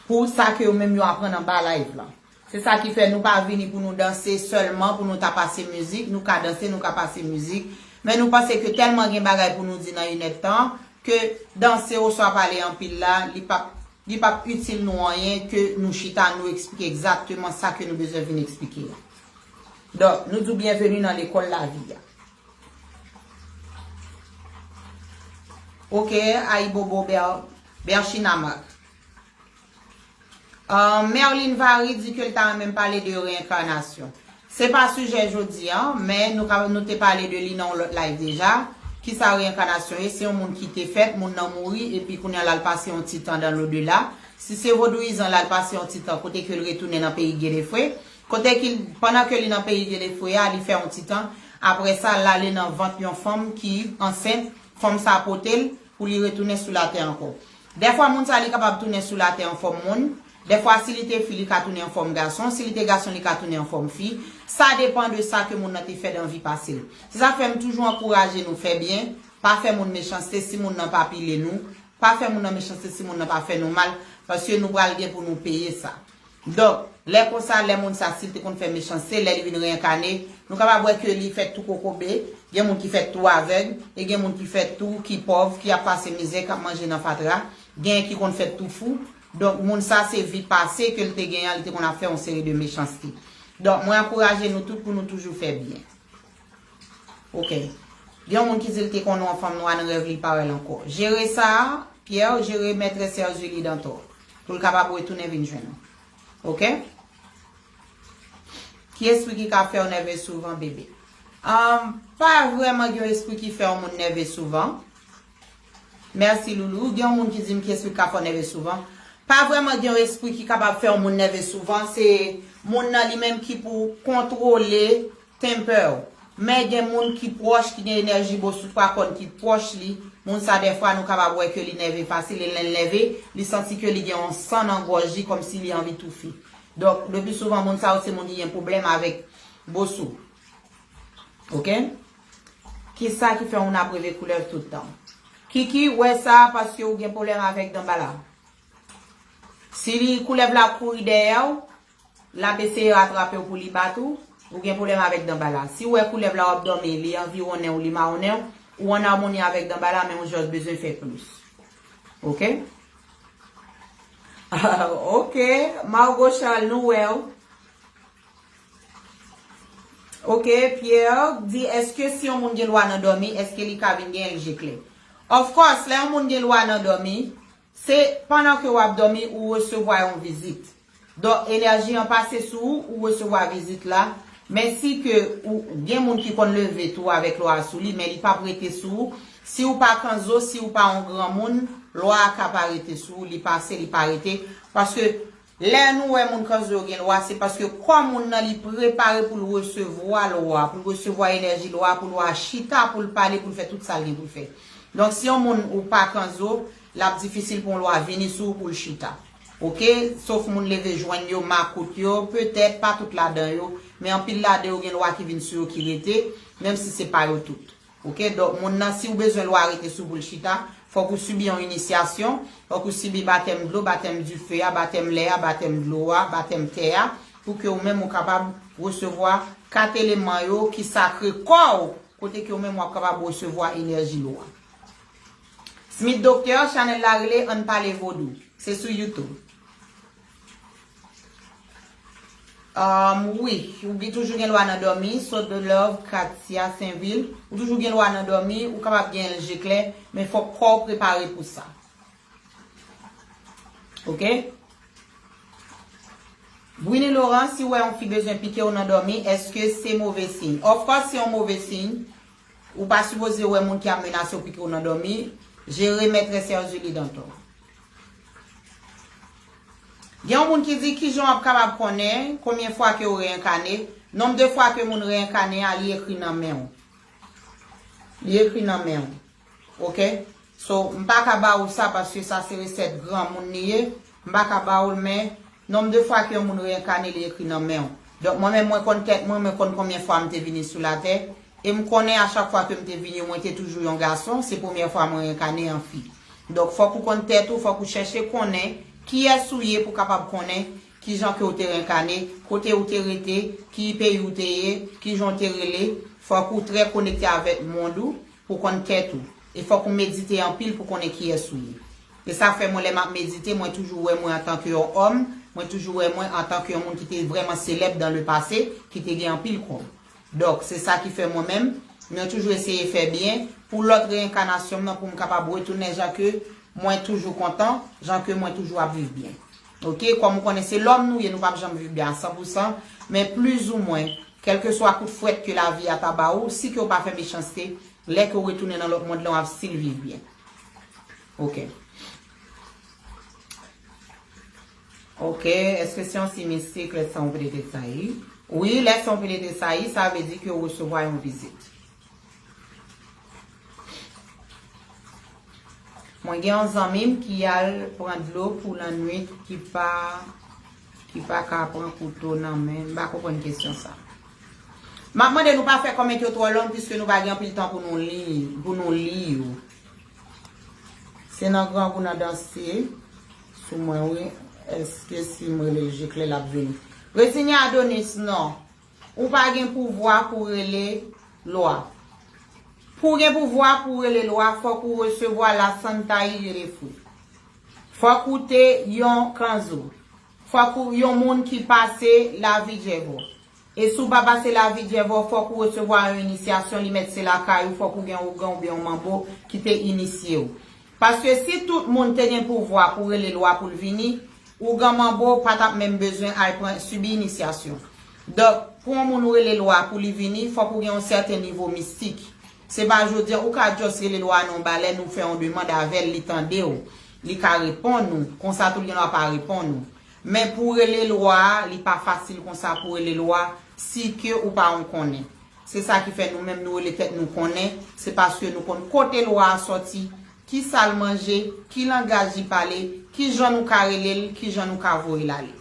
pou sa ke yo menm yo aprann anba live lan. Se sa ki fè nou pa vini pou nou danse sèlman, pou nou ta pase mizik, nou ka danse, nou ka pase mizik, men nou panse ke tèlman gen bagay pou nou di nan inèdtan, ke danse oswa pale anpil la, li p ap, li p ap itil nou anyen ke nou chita, nou eksplike egzakteman sa ke nou bezwen vin eksplike a. Donk, nou di w byenveni nan lekòl lavi a. Ok, ayibobo Ber-, Berchina Marc. Uh, Merlin Vary di ke l ta renmen pale de reyenkanasyon. Se pa sijè jodi a, men nou ka, nou te pale de li nan yon lòt live deja. Kisa reyenkanasyon ye? Se yon moun ki te fèt, moun nan mouri, epi kounye a l al pase yon ti tan dans l'au-delà. Si se vodouyizan, l al pase yon ti tan kote ke l retounen nan peyi Genefwe. Kote ki, pandan ke li nan peyi Genefwe a, li fè yon ti tan. Apre sa, l ale nan vant yon fanm ki ansent, fanm sa pote l pou li retounen sou latè ankò. Dèfwa, moun sa li kapab tounen sou latè an fòm moun. Dèfwa, si li te fi, li ka tounen an fòm gason. Si li te gason, li ka tounen an fòm fi. Sa depann de sa ke moun nan te fè nan vi pase l. Se sa fè m toujou ankouraje nou fè byen. Pa fè moun mechanste si moun nan pa pile nou. Pa fè moun nan mechanste si moun nan pa fè nou mal. Paske nou pral gen pou nou peye sa. Donk, lè konsa, lè moun sa, si l te konn fè mechanste, lè li vin reyenkane, nou kapab wè ke li fèt tou kokobe, gen moun ki fèt tou avèg, e gen moun ki fèt tou ki pòv, ki ap pase mizè, k ap manje nan fatra, genyen ki konn fèt tou fou. Donk, moun sa, se vi pase ke l te genyen an, li te konn ap fè yon seri de mechanste. Donk, mwen ankouraje nou tout pou nou toujou fè byen. Ok. Gen yon moun ki di l te konnen yon fanm nwa nan rèv li, li pa wè l ankò. Jere sa, Pierre, jere mètrès Erzulie Dantor. Pou l kapab retounen vin jwenn ou. Ok? Ki espri ki ka fè w nève souvan, bebe? Ahn, pa vrèman gen yon espri ki fè yon moun nève souvan. Mèsi, Loulou. Gen yon moun ki di m ki espri k ka fè w nève souvan. Pa vrèman gen yon espri ki kapab fè yon moun nève souvan. Se moun nan li menm ki pou kontwole temper w. Men gen moun ki pwòch, ki gen enèji bosou twa kòn ki pwòch li. Moun sa, dèfwa, nou kapab wè ke li nève fasil. E lè l nève, li santi ke li gen yon san nan gòj li, kòmsi li anvi toufe. Donk, le pli souvan, moun sa yo se moun ki gen pwoblèm avèk bosou. Ok? Kisa ki fè moun ap reve koulèv tout tan? Kiki, wè sa paske ou gen pwoblèm avèk danbala. Si li, koulèv la ap kouri dèyè w, l ap eseye ratrape w pou li bat ou, ou gen pwoblèm avèk danbala. Si w wè koulèv la w ap dòmi, li anviwonnen w, li mawonnen w, ou an amoni avèk danbala, men ou jis bezwen fè plis. Ok? Ok, Margot Charles, nou wè w. Ok, Pierre di, èske si yon moun gen lwa nan dòmi, èske li ka vin gen L G klè? Of course, lè yon moun gen lwa nan dòmi, se pandan ke w ap dòmi, ou resevwa yon vizit. Donk, enèji an pase sou ou, ou resevwa vizit la. Men si ke ou gen moun ki konn leve tou avèk lwa a sou li, men li p ap rete sou ou. Si ou pa kanzo, si ou pa yon granmoun, lwa a ka pa rete sou ou, li pase, li pa rete. Paske lè nou wè moun kanzo yo gen lwa, se paske kò moun nan li prepare pou l resevwa lwa, pou l resevwa enèji lwa, pou lwa a chita, pou l pale, pou l fè tout sa l gen pou l fè. Donk, si yon moun ou pa kanzo, l ap difisil pou yon lwa vini sou ou pou l chita. Ok? Sof moun leve jwenn yo, makout yo, petèt, pa tout ladan yo, men anpil ladan yo gen lwa ki vin sou yo ki rete, menm si se pa yo tout. Ok? Donk, moun nan, si w bezwen lwa rete sou pou l chita, fòk ou sibi yon inisyasyon, fòk ou sibi batèm dlo, batèm dife a, batèm lè a, batèm dlo a, batèm tè a, pou ke ou menm ou kapab resevwa kat eleman yo ki sakre kò w, kote ke ou menm w ap kapab resevwa enèji lwa. Smith Docteur, chanèl la rele Ann Pale Vodou. Se sou YouTube. Um, wi, ou gen, toujou gen lwa nan dòmi. So the love, Katia Sainvil. Ou toujou gen lwa nan dòmi, ou kapab gen L G klè, men fòk kò w prepare pou sa. Ok? Brini Laurent, si w wè yon fi bezwen pike w nan dòmi, èske se move siy? Of course, se yon move siy. Ou pa sipoze wè moun ki ap menase w pike w nan dòmi. Jere mètrès Erzuli Dantor. Gen yon moun ki di, kijan w ap kapab konnen konbyen fwa ke w reyènkane? Nonb de fwa ke moun reyènkane a, li ekri nan men w. Li ekri nan men w. Ok? So, m pa ka ba ou sa paske sa se resèt granmoun li ye. M pa ka ba ou l, men nonb de fwa ke yon moun reyènkane, li ekri nan men w. Donk, mwen menm, mwen konn tèt mwen, mwen konn konbyen fwa m te vini sou latè. E m konnen a chak fwa ke m te vini, mwen te toujou yon gason. Se premyè fwa mwen reyènkane an fi. Donk, fòk ou konn tèt ou, fòk ou chèche konnen kiyès ou ye pou kapab konnen kijan ke w te reyènkane, kote ou te rete, ki peyi ou te ye, kijan w te rele. Fòk ou trè konekte avèk mond ou pou konn tèt ou. E fòk ou medite anpil pou konnen kiyès ou ye. E sa fè mwen, lè m ap medite, mwen toujou wè mwen antanke yon òm, mwen toujou wè mwen antanke yon moun ki te vrèman selèb dans le passé, ki te gen anpil kòb. Donk, se sa ki fè mwen menm, mwen toujou eseye fè byen pou lòt reyènkanasyon m nan, pou m kapab retounen jan ke mwen toujou kontan, jan ke mwen toujou ap viv byen. Ok, kòm ou konnen se lòm nou ye, nou p ap janm viv byen a san pou san, men plizoumwen, kèlkeswa kout fwèt ke lavi a ta ba ou, si ke w pa fè mechanste, lè ke w retounen nan lòt mond lan, w ap still viv byen. Ok. Ok, èske se yon siy mistik lè san w pete sayi? Wi, lè san w pete sayi, sa vle di ke w resevwa yon vizit. Mwen gen yon zanmi m ki al pran dlo pou lannwit, ki pa, ki pa ka pran kouto nan men. M pa konprann kesyon sa. M ap mande nou pa fè kòmantè yo twò long, piske nou pa gen anpil tan pou nou li, pou nou li yo. Se nan grangou nan danse sou mwen, wi. Èske si m rele l je klè, l ap vini? Rezinya Adonis, non. Ou pa gen pouvwa pou rele lwa. Pou w gen pouvwa pou w rele lwa, fòk ou resevwa la Santa Iglesia. Fòk ou te yon kanzo. Fòk ou yon moun ki pase lavi djèvò. E si w pa pase lavi djèvò, fòk ou resevwa yon inisyasyon, li mèt se lakay ou, fòk ou gen ougan oubyen yon manbo ki te inisye w. Paske si tout moun te gen pouvwa pou rele lwa pou l vini, ougan manbo pa t ap menm bezwen al pran, sibi inisyasyon. Donk, pou yon moun ou rele lwa pou li vini, fòk ou gen yon sèten nivo mistik. Se pa jodi a ou ka just rele lwa nan yon balèn, ou fè yon demann avè l, li tande w, li ka reponn ou. Konsa tou, li gendwa pa reponn ou. Men pou w rele lwa a, li pa fasil konsa pou w rele lwa, si ke ou pa yon konnen. Se sa ki fè nou menm nou rele tèt nou konnen, se paske nou konn kote lwa a sòti, ki sa l manje, ki langaj li pale, ki jan nou ka rele l, ki jan nou ka voye l ale.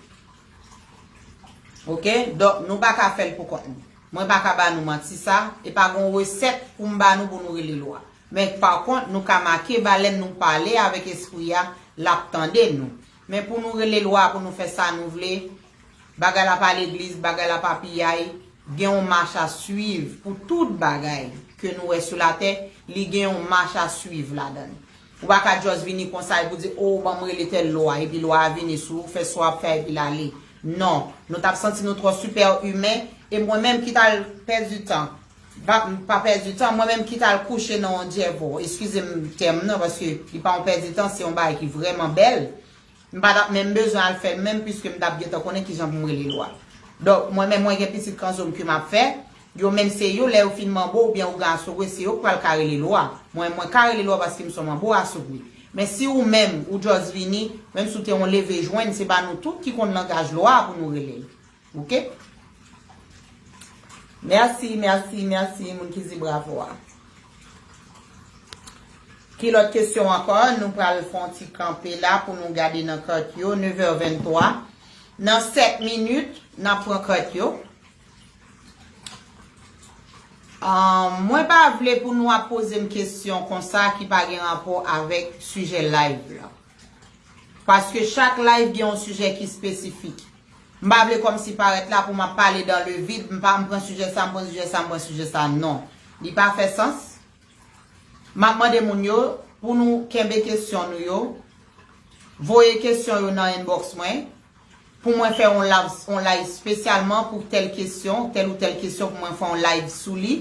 Ok? Donk, nou pa ka fè l pou kont nou. Mwen pa ka ba nou manti sa, e pa gen yon resèt pou m ba nou pou nou rele lwa. Men pa kont, nou ka make balèn, nou pale avèk espri a, l ap tande nou. Men pou nou rele lwa, pou nou fè sa nou vle, bagay la pa legliz, bagay la pa piyay, gen yon mach a swiv pou tout bagay ke nou wè sou latè, li gen yon mach a swiv ladan l. Ou pa ka just vini konsa epi w di, o, ban m rele tèl lwa, epi lwa a vini sou ou, fè sa w ap fè epi l ale. Non, nou t ap santi nou twò sipè imen, e mwen menm ki t al pèdi tan, pa, pa pèdi tan, mwen menm ki t al kouche nan yon djèvò, eskize m tèm nan, paske li pa yon pèdi tan, se yon bagay ki vrèman bèl. M pa t ap menm bezwen al fè l menm, piske m t ap gentan konnen kijan pou m rele lwa. Donk, mwen menm, mwen gen pitit kanzo m ke m ap fè, yo menm se yo, lè yo fin manbo oubyen ougan asogwe, se yo k pral ka rele lwa. Mwen, mwen ka rele lwa paske m se yon manbo asogwe. Men si ou menm, ou just vini, menm si w te yon leve jwenn, se pa nou tout ki konn langaj lwa a pou nou rele l. Ok? Mèsi, mèsi, mèsi, moun ki di bravo a. Ki lòt kesyon ankò? Nou pral fè yon ti kanpe la pou nou gade nan kat yo. Nev è venntwa. Nan sèt minit, n ap pran kat yo. Ah, mwen pa vle pou nou ap poze m kesyon konsa ki pa gen rapò avèk sijè live la. Paske chak live gen yon sijè ki espesifik. M pa vle kòmsi parèt la pou m ap pale dans le vide, m pa, m pran sijè sa, m pran sijè sa, m pran sijè sa. Non. Li pa fè sans. M ap mande moun yo pou nou kenbe kesyon nou yo. Voye kesyon yo nan inbox mwen. Pou mwen fè yon live, yon live espesyalman pou tèl kesyon, tèl ou tèl kesyon, pou mwen fè yon live sou li.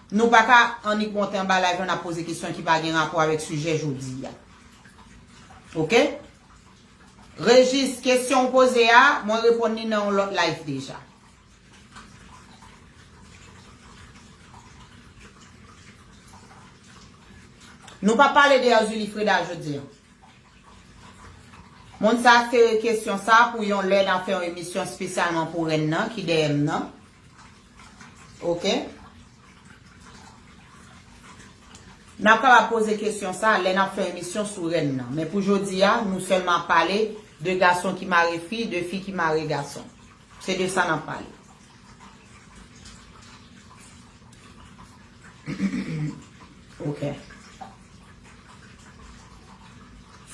Nou pa ka annik monte anba live la, n ap poze kesyon ki pa gen rapò avèk sijè jodi a. Ok? Régis, kesyon w poze a, mwen reponn li nan yon lòt live deja. Nou pa pale de Erzulie Freda jodi a. Moun sa sere kesyon sa pou yon lè n ap fè yon emisyon espesyalman pou rèn nan ki dèyè m nan. Oke? N ap kapab poze kesyon sa lè n ap fè emisyon sou rèn nan. Men pou jodi a, nou sèlman ap pale de gason ki mare fi, de fi ki mare gason. Se de sa n ap pale. Ok.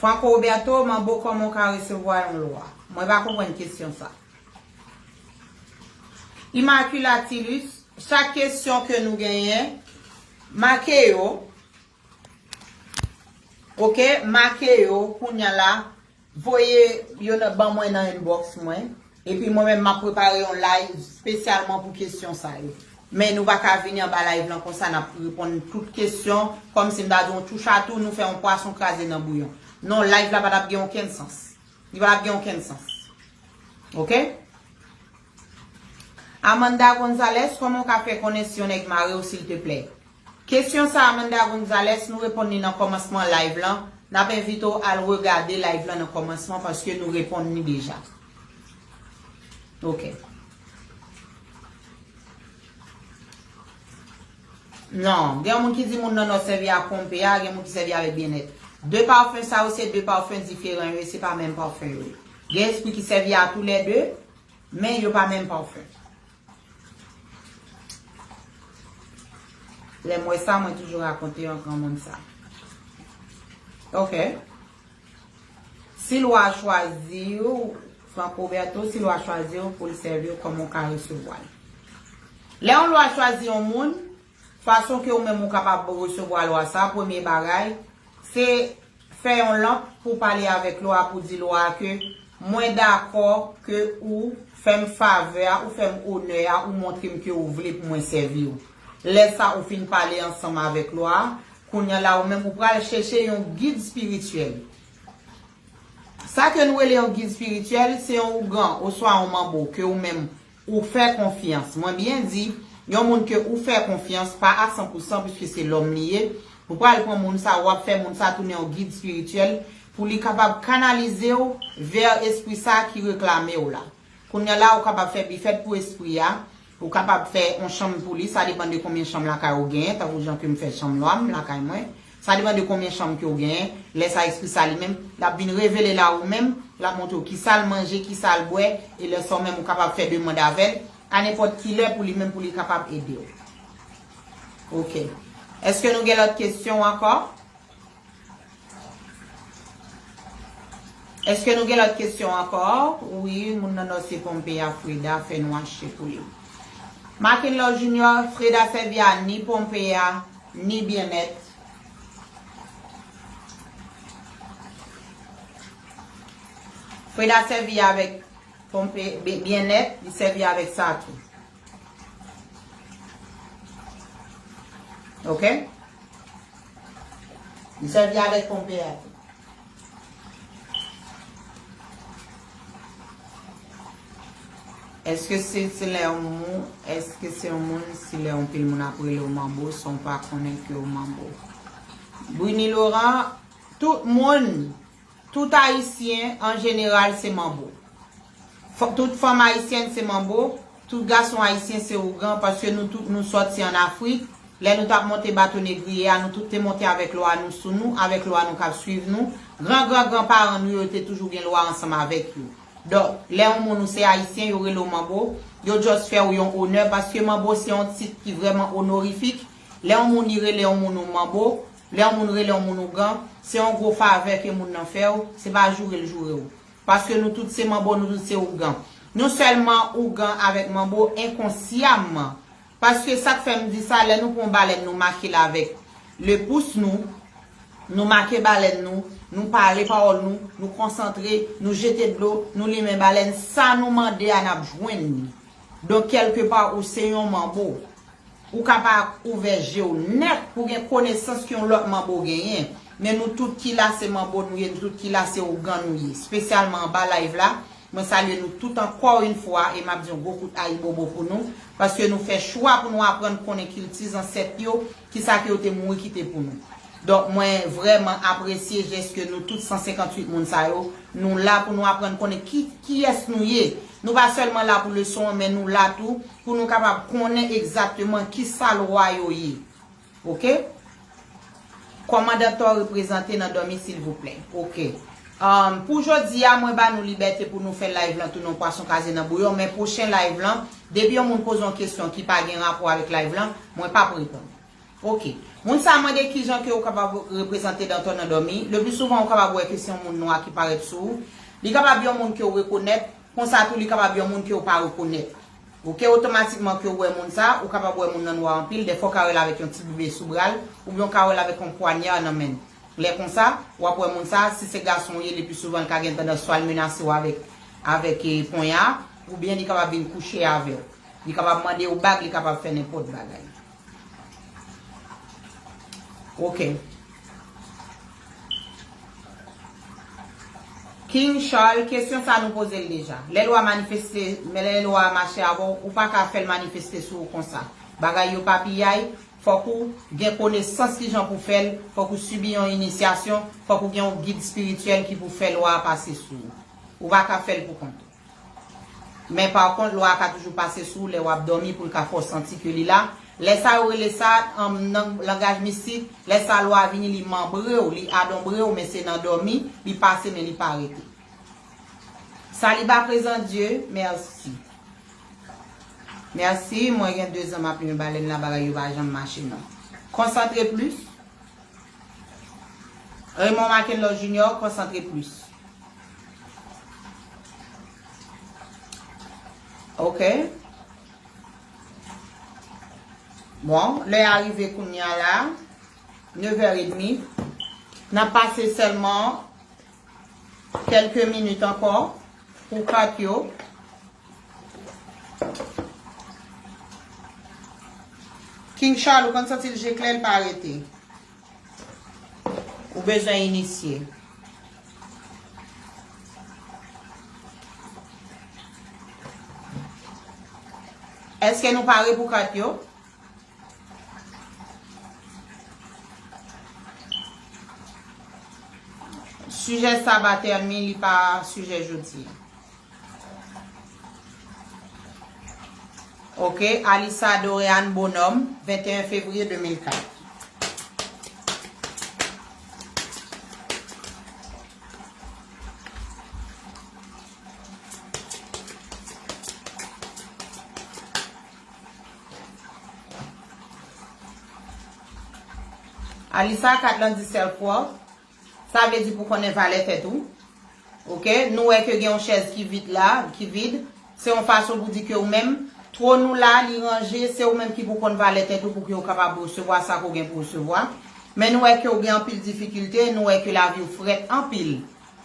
Franco Roberto, manbo, kòman w ka resevwa yon lwa? Mwen pa konprann kesyon sa. Immacula Tilus, chak kesyon ke nou genyen, make yo. Ok, make yo, kounya la, voye yo nan, ban mwen nan inbox mwen. Epi mwen menm, m ap prepare yon live espesyalman pou kesyon sa yo. Men nou pa ka vini anba live lan konsa, n ap reponn tout kesyon, kòmsi m ta di yon touch a tou, nou fè yon pwason kraze nan bouyon. Non, live la pa t ap gen okenn sans. Li pa t ap gen okenn sans. Ok? Amanda Gonzalez, kòman w ka fè konnen si yon nèg mare w, silteplè? Kesyon sa, Amanda Gonzalez, nou reponn li nan kòmansman live lan. N ap envite w al regade live lan nan kòmansman paske nou reponn li deja. Ok. Non, gen yon moun ki di moun nan Nò sèvi ak Pompeya, gen moun ki sèvi avèk Byennèt. De pafen sa yo se de pafen diferan yo ye, se pa menm pafen yo ye. Gen espri ki sèvi a toulède, men yo pa menm pafen. Lè m wè sa, mwen toujou rakonte yon granmoun sa. Ok. Si lwa a chwazi w, Franco Berto, si lwa a chwazi w pou l sèvi w, kòman w ka resevwa l? Lè yon lwa chwazi yon moun, fason ke ou menm ou kapab resevwa lwa sa, premye bagay, se fè yon lanp pou pale avèk lwa a, pou di lwa a ke mwen dakò ke ou fè m favè a, ou fè m onè a, ou montre m ke ou vle pou mwen sèvi w. Lè sa ou fin pale ansanm avèk lwa a, kounye a la ou menm ou pral chèche yon gid espirityèl. Sa ke nou rele yon gid espirityèl, se yon ougan oswa yon manbo ke ou menm ou fè konfyans. Mwen byen di, yon moun ke ou fè konfyans, pa a san pou san, piske se lòm li ye. Ou pral pran moun sa, w ap fè moun sa tounen yon gid espirityèl pou li kapab kanalize w vè espri sa ki reklame w la. Kounye a la, ou kapab fè bifèt pou espri a, ou kapab fè yon chanm pou li, sa depann de konbyen chanm lakay ou genyen, tankou jan ke m fè chanm lwa m lakay mwen. Sa depann de konbyen chanm ke w genyen. Lè sa espri sa li menm, l ap vin revele l a ou menm, l ap montre w kisa l manje, kisa l bwè, e lè sa ou menm ou kapab fè demann avè l a nenpòt ki lè pou li menm pou li kapab ede w. Ok. Èske nou gen lòt kesyon ankò? Èske nou gen lòt kesyon ankò? Wi, moun nan Nò se Pompeya, Freda fè nou achte pou li. Mackenlaw Junior, Freda sèvi a ni Pompeya, ni Byennèt. Freda sèvi avèk Pompe, Bye-, Byennèt, li sèvi avèk sa tou. Ok? Li sèvi avèk Pompeya tou. Èske se, se lè yon moun, èske se yon moun, si lè yon pil moun ap rele w manbo, san w pa konnen ke w manbo? Brini Laurent, tout moun, tout ayisyen an jeneral se manbo. Fò, tout fanm ayisyèn se manbo, tout gason ayisyen se ougan, paske nou tout nou sòti ann Afrik. Lè nou t ap monte bato negriye a, nou tout te monte avèk lwa nou sou nou, avèk lwa nou k ap swiv nou. Gran, gran, gran paran nou yo te toujou gen lwa ansanm avèk yo. Donk, lè yon moun ou se ayisyen, yo rele w manbo, yo just fè w yon onè, paske manbo se yon tit ki vrèman onorifik. Lè yon moun li rele yon moun ou manbo, lè yon moun rele yon moun ougan, se yon gwo favè ke moun nan fè w, se pa joure l joure w. Paske nou tout se manbo, nou tout se ougan. Nou sèlman ougan avèk manbo enkonsyamman. Paske sa k fè m di sa, lè nou pran yon balèn, nou make l avèk le pous nou, nou make balèn nou, nou pale pawòl nou, nou konsantre, nou jete dlo, nou limen balèn, sa nou mande a, n ap jwenn li. Donk, kèlkepa, ou se yon manbo. Ou ka pa ouvè je w nèt pou gen konesans ke yon lòt manbo genyen. Men nou tout ki la se manbo nou ye, nou tout ki la se ougan nou ye. Espesyalman anba live la, mwen salye nou tout ankò yon fwa e m ap di yon gwo kout ayibobo pou nou, paske nou fè chwa pou nou aprann konnen kilti zansèt yo, kisa ke yo te mouri kite pou nou. Donk, mwen vrèman apresye jès ke nou tout san senkanntuit moun sa yo, nou la pou nou aprann konnen ki, kiyès nou ye. Nou pa sèlman la pou leson an, men nou la tou pou nou kapab konnen egzakteman kisa lwa yo ye. Oke? Kòmandan Tò reprezante nan dòmi silvouplè. Oke. Um, pou jodi a, mwen ba nou libète pou nou fè live lan tounen yon pwason kaze nan bouyon, men pwochen live lan, depi yon moun poze yon kesyon ki pa gen rapò avèk live lan, mwen p ap reponn. Oke. Moun sa a mande kijan ke ou kapab reprezante Dantò nan dòmi. Le pli souvan ou kapab wè ke se yon moun nwa ki parèt sou ou. Li kapab yon moun ke ou rekonèt, konsa tou li kapab yon moun ke ou pa rekonèt. Oke, otomatikman ke ou wè moun sa, ou kapab wè moun nan nwa anpil, dèfwa ou ka wè l avèk yon ti bebe sou bra l, oubyen ou ka wè l avèk yon pwanya nan men l. Lè konsa, w ap wè moun sa, si se gason ou ye, le pli souvan l ka gen tandans swa l menase w avèk, avèk eh, ponya, oubyen li kapab vin kouche avè w. Li kapab mande w bag, li kapab fè nenpòt bagay. Ok. King Charles, kesyon sa nou poze l deja. Lè lwa manifeste, men lè lwa mache avè w, ou pa ka fè l manifeste sou ou konsa. Bagay yo pa piyay, fòk ou gen konesans kijan pou fè l, fòk ou sibi yon inisyasyon, fòk ou gen yon gid espirityèl ki pou fè lwa a pase sou ou. Ou pa ka fè l pou kont ou. Men pa kont, lwa a ka toujou pase sou ou lè w ap dòmi pou l ka fè w santi ke li la. Lè sa yo rele sa, an, nan langaj mistik, lè sa lwa a vini, li manbre w, li adanbre w, men se nan dòmi, li pase, men li pa rete. Saliba prezan Dye, mèsi. Mèsi, mwen gen dezan m ap limen balèn la, bagay yo pa janm mache non. Konsantre plis. Raymond Makenlor Junior, konsantre plis. Ok. Bon, lè a rive kounye a la, nevè edmi. N ap pase sèlman kèlke minit ankò pou kat yo. King Charles, ou konn santi l je klè, l pa rete. Ou bezwen inisye. Èske nou pare pou kat yo? Sijè sa va tèmine, li pa sijè jodi a. Ok, Alissa Doréane Bonhomme, venteyen fevriye de mil kat. Alissa, kat lan di self worth. Sa vle di pou konnen valè tèt ou. Ok, nou wè ke gen yon chèz ki vid la, ki vid. Se yon fason pou di ke ou menm, twòn ou la, li ranje, se ou menm ki pou konn valè tèt ou pou ke ou kapab resevwa sa ke ou gen pou resevwa. Men nou wè ke ou gen anpil difikilte, nou wè ke lavi w frèt anpil.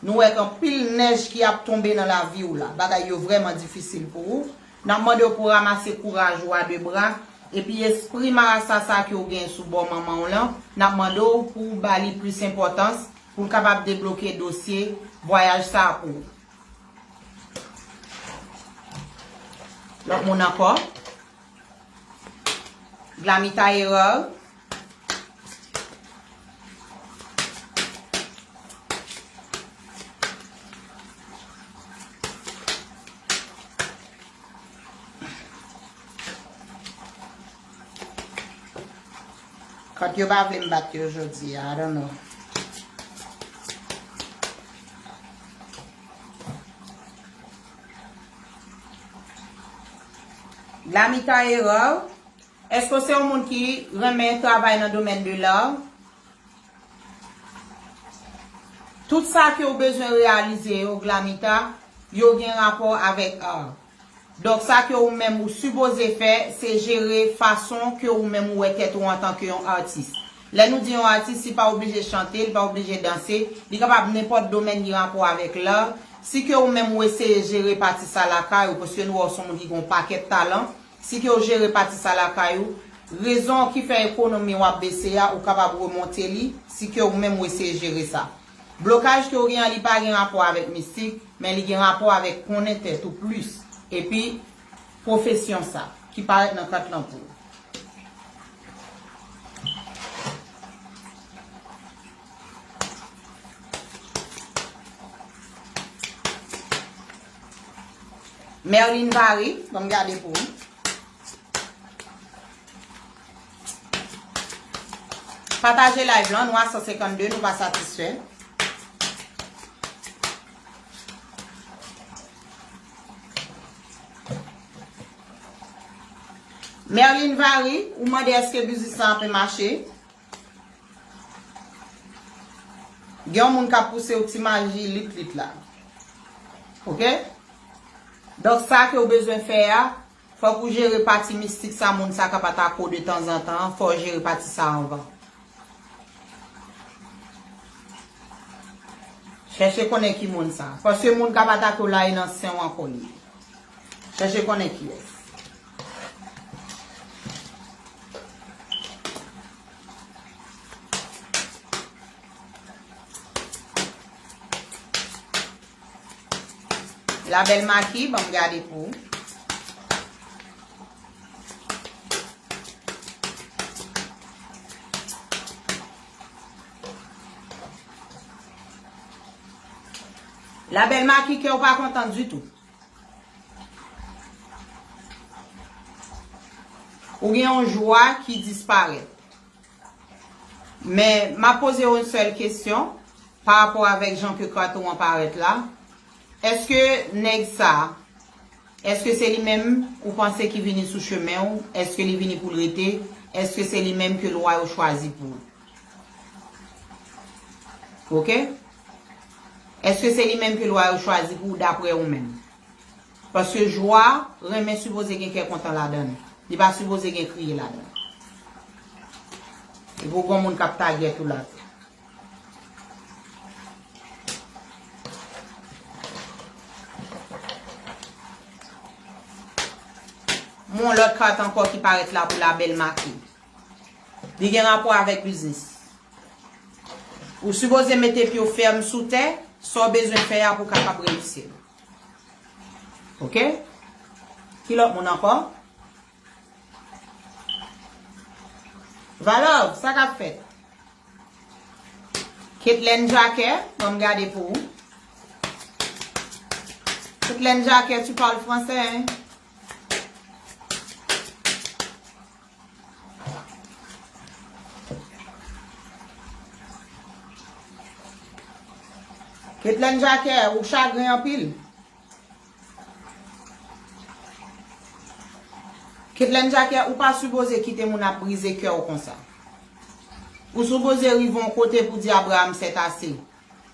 Nou wè ke anpil nèj ki ap tonbe nan lavi w la. Bagay yo vrèman difisil pou ou. N ap mande w pou w ranmase kouraj ou a de bra, epi espri marasa sa ke w gen sou bò manman w lan, n ap mande w pou w ba li plis enpòtans, pou l kapab debloke dosye vwayaj sa a pou ou. Lòt moun ankò. Glamita Erreur. Kat yo pa vle m bat yo jodi a, I don't know. Glamita Erreur, èske w se yon moun ki renmen travay nan domèn de l'art? Tout sa ke w bezwen reyalize yo, Glamita, yo gen rapò avèk art. Donk, sa ke ou menm ou sipoze fè, se jere fason ke ou menm ou wè tèt ou antanke yon atis. Lè nou di yon atis, li pa oblije chante, li pa oblije danse, li kapab nenpòt domèn ki rapò avèk l'art. Si ke ou menm ou eseye jere pati sa lakay ou, paske nou wè w se yon moun ki gen yon pakèt talan, si ke w jere pati sa lakay ou, Rezon ki fè ekonomi w ap bese a, ou kapab remonte li si ke ou menm ou eseye jere sa. Blokaj ke w gen an, li pa gen rapò avèk mistik, men li gen rapò avèk konnen tèt ou plis, epi pwofesyon sa ki parèt nan kat lan pou ou. Merlin Vary, ban m gade pou ou. Pataje live lan, nou a san senkannde, nou pa satisfè. Merlin Vary, ou mande èske biznis lan ap mache? Gen yon moun k ap pouse yon ti maji lit lit la. Oke? Donk sa ke w bezwen fè a, fòk ou jere pati mistik sa moun sa k ap atake w de tanzantan an, fò w jere pati sa anvan. Chèche konnen ki moun sa. Paske moun k ap atake w la e nan sen w ankò li ye. Chèche konnen kiyès. La Belle Maki, ban m gade pou ou. La Belle Maki, kè w pa kontan ditou. Ou gen yon jwa ki disparèt. Men, m ap poze w yon sèl kesyon pa rapò avèk jan ke kat ou an parèt la. Èske nèg sa, èske se li menm ou panse ki vini sou chemen w? Èske li vini pou l rete? Èske se li menm ke lwa yo chwazi pou ou? Oke? Èske se li menm ke lwa yo chwazi pou ou, daprè ou menm? Paske jwa renmen sipoze gen kè kontan ladan l. Li pa sipoze gen kriye ladan l. Epi w gon moun k ap tagèt ou la tou. M wè yon lòt kat ankò ki parèt la pou La Belle Maki. Li gen rapò avèk biznis. Ou sipoze mete pye w fèm sou tè, sa w bezwen fè a pou w kapab reyisi l. Oke? Ki lòt moun ankò? Valòv, sa k ap fèt? Ketlène Jacquet, ban m gade pou ou. Ketlène Jacquet, tu parles français, hein? Ketlène Jacquet, ou chagren anpil. Ketlène Jacquet, ou pa sipoze kite moun ap brize kè w konsa. Ou sipoze rive yon kote pou di Abraham, c'est assez.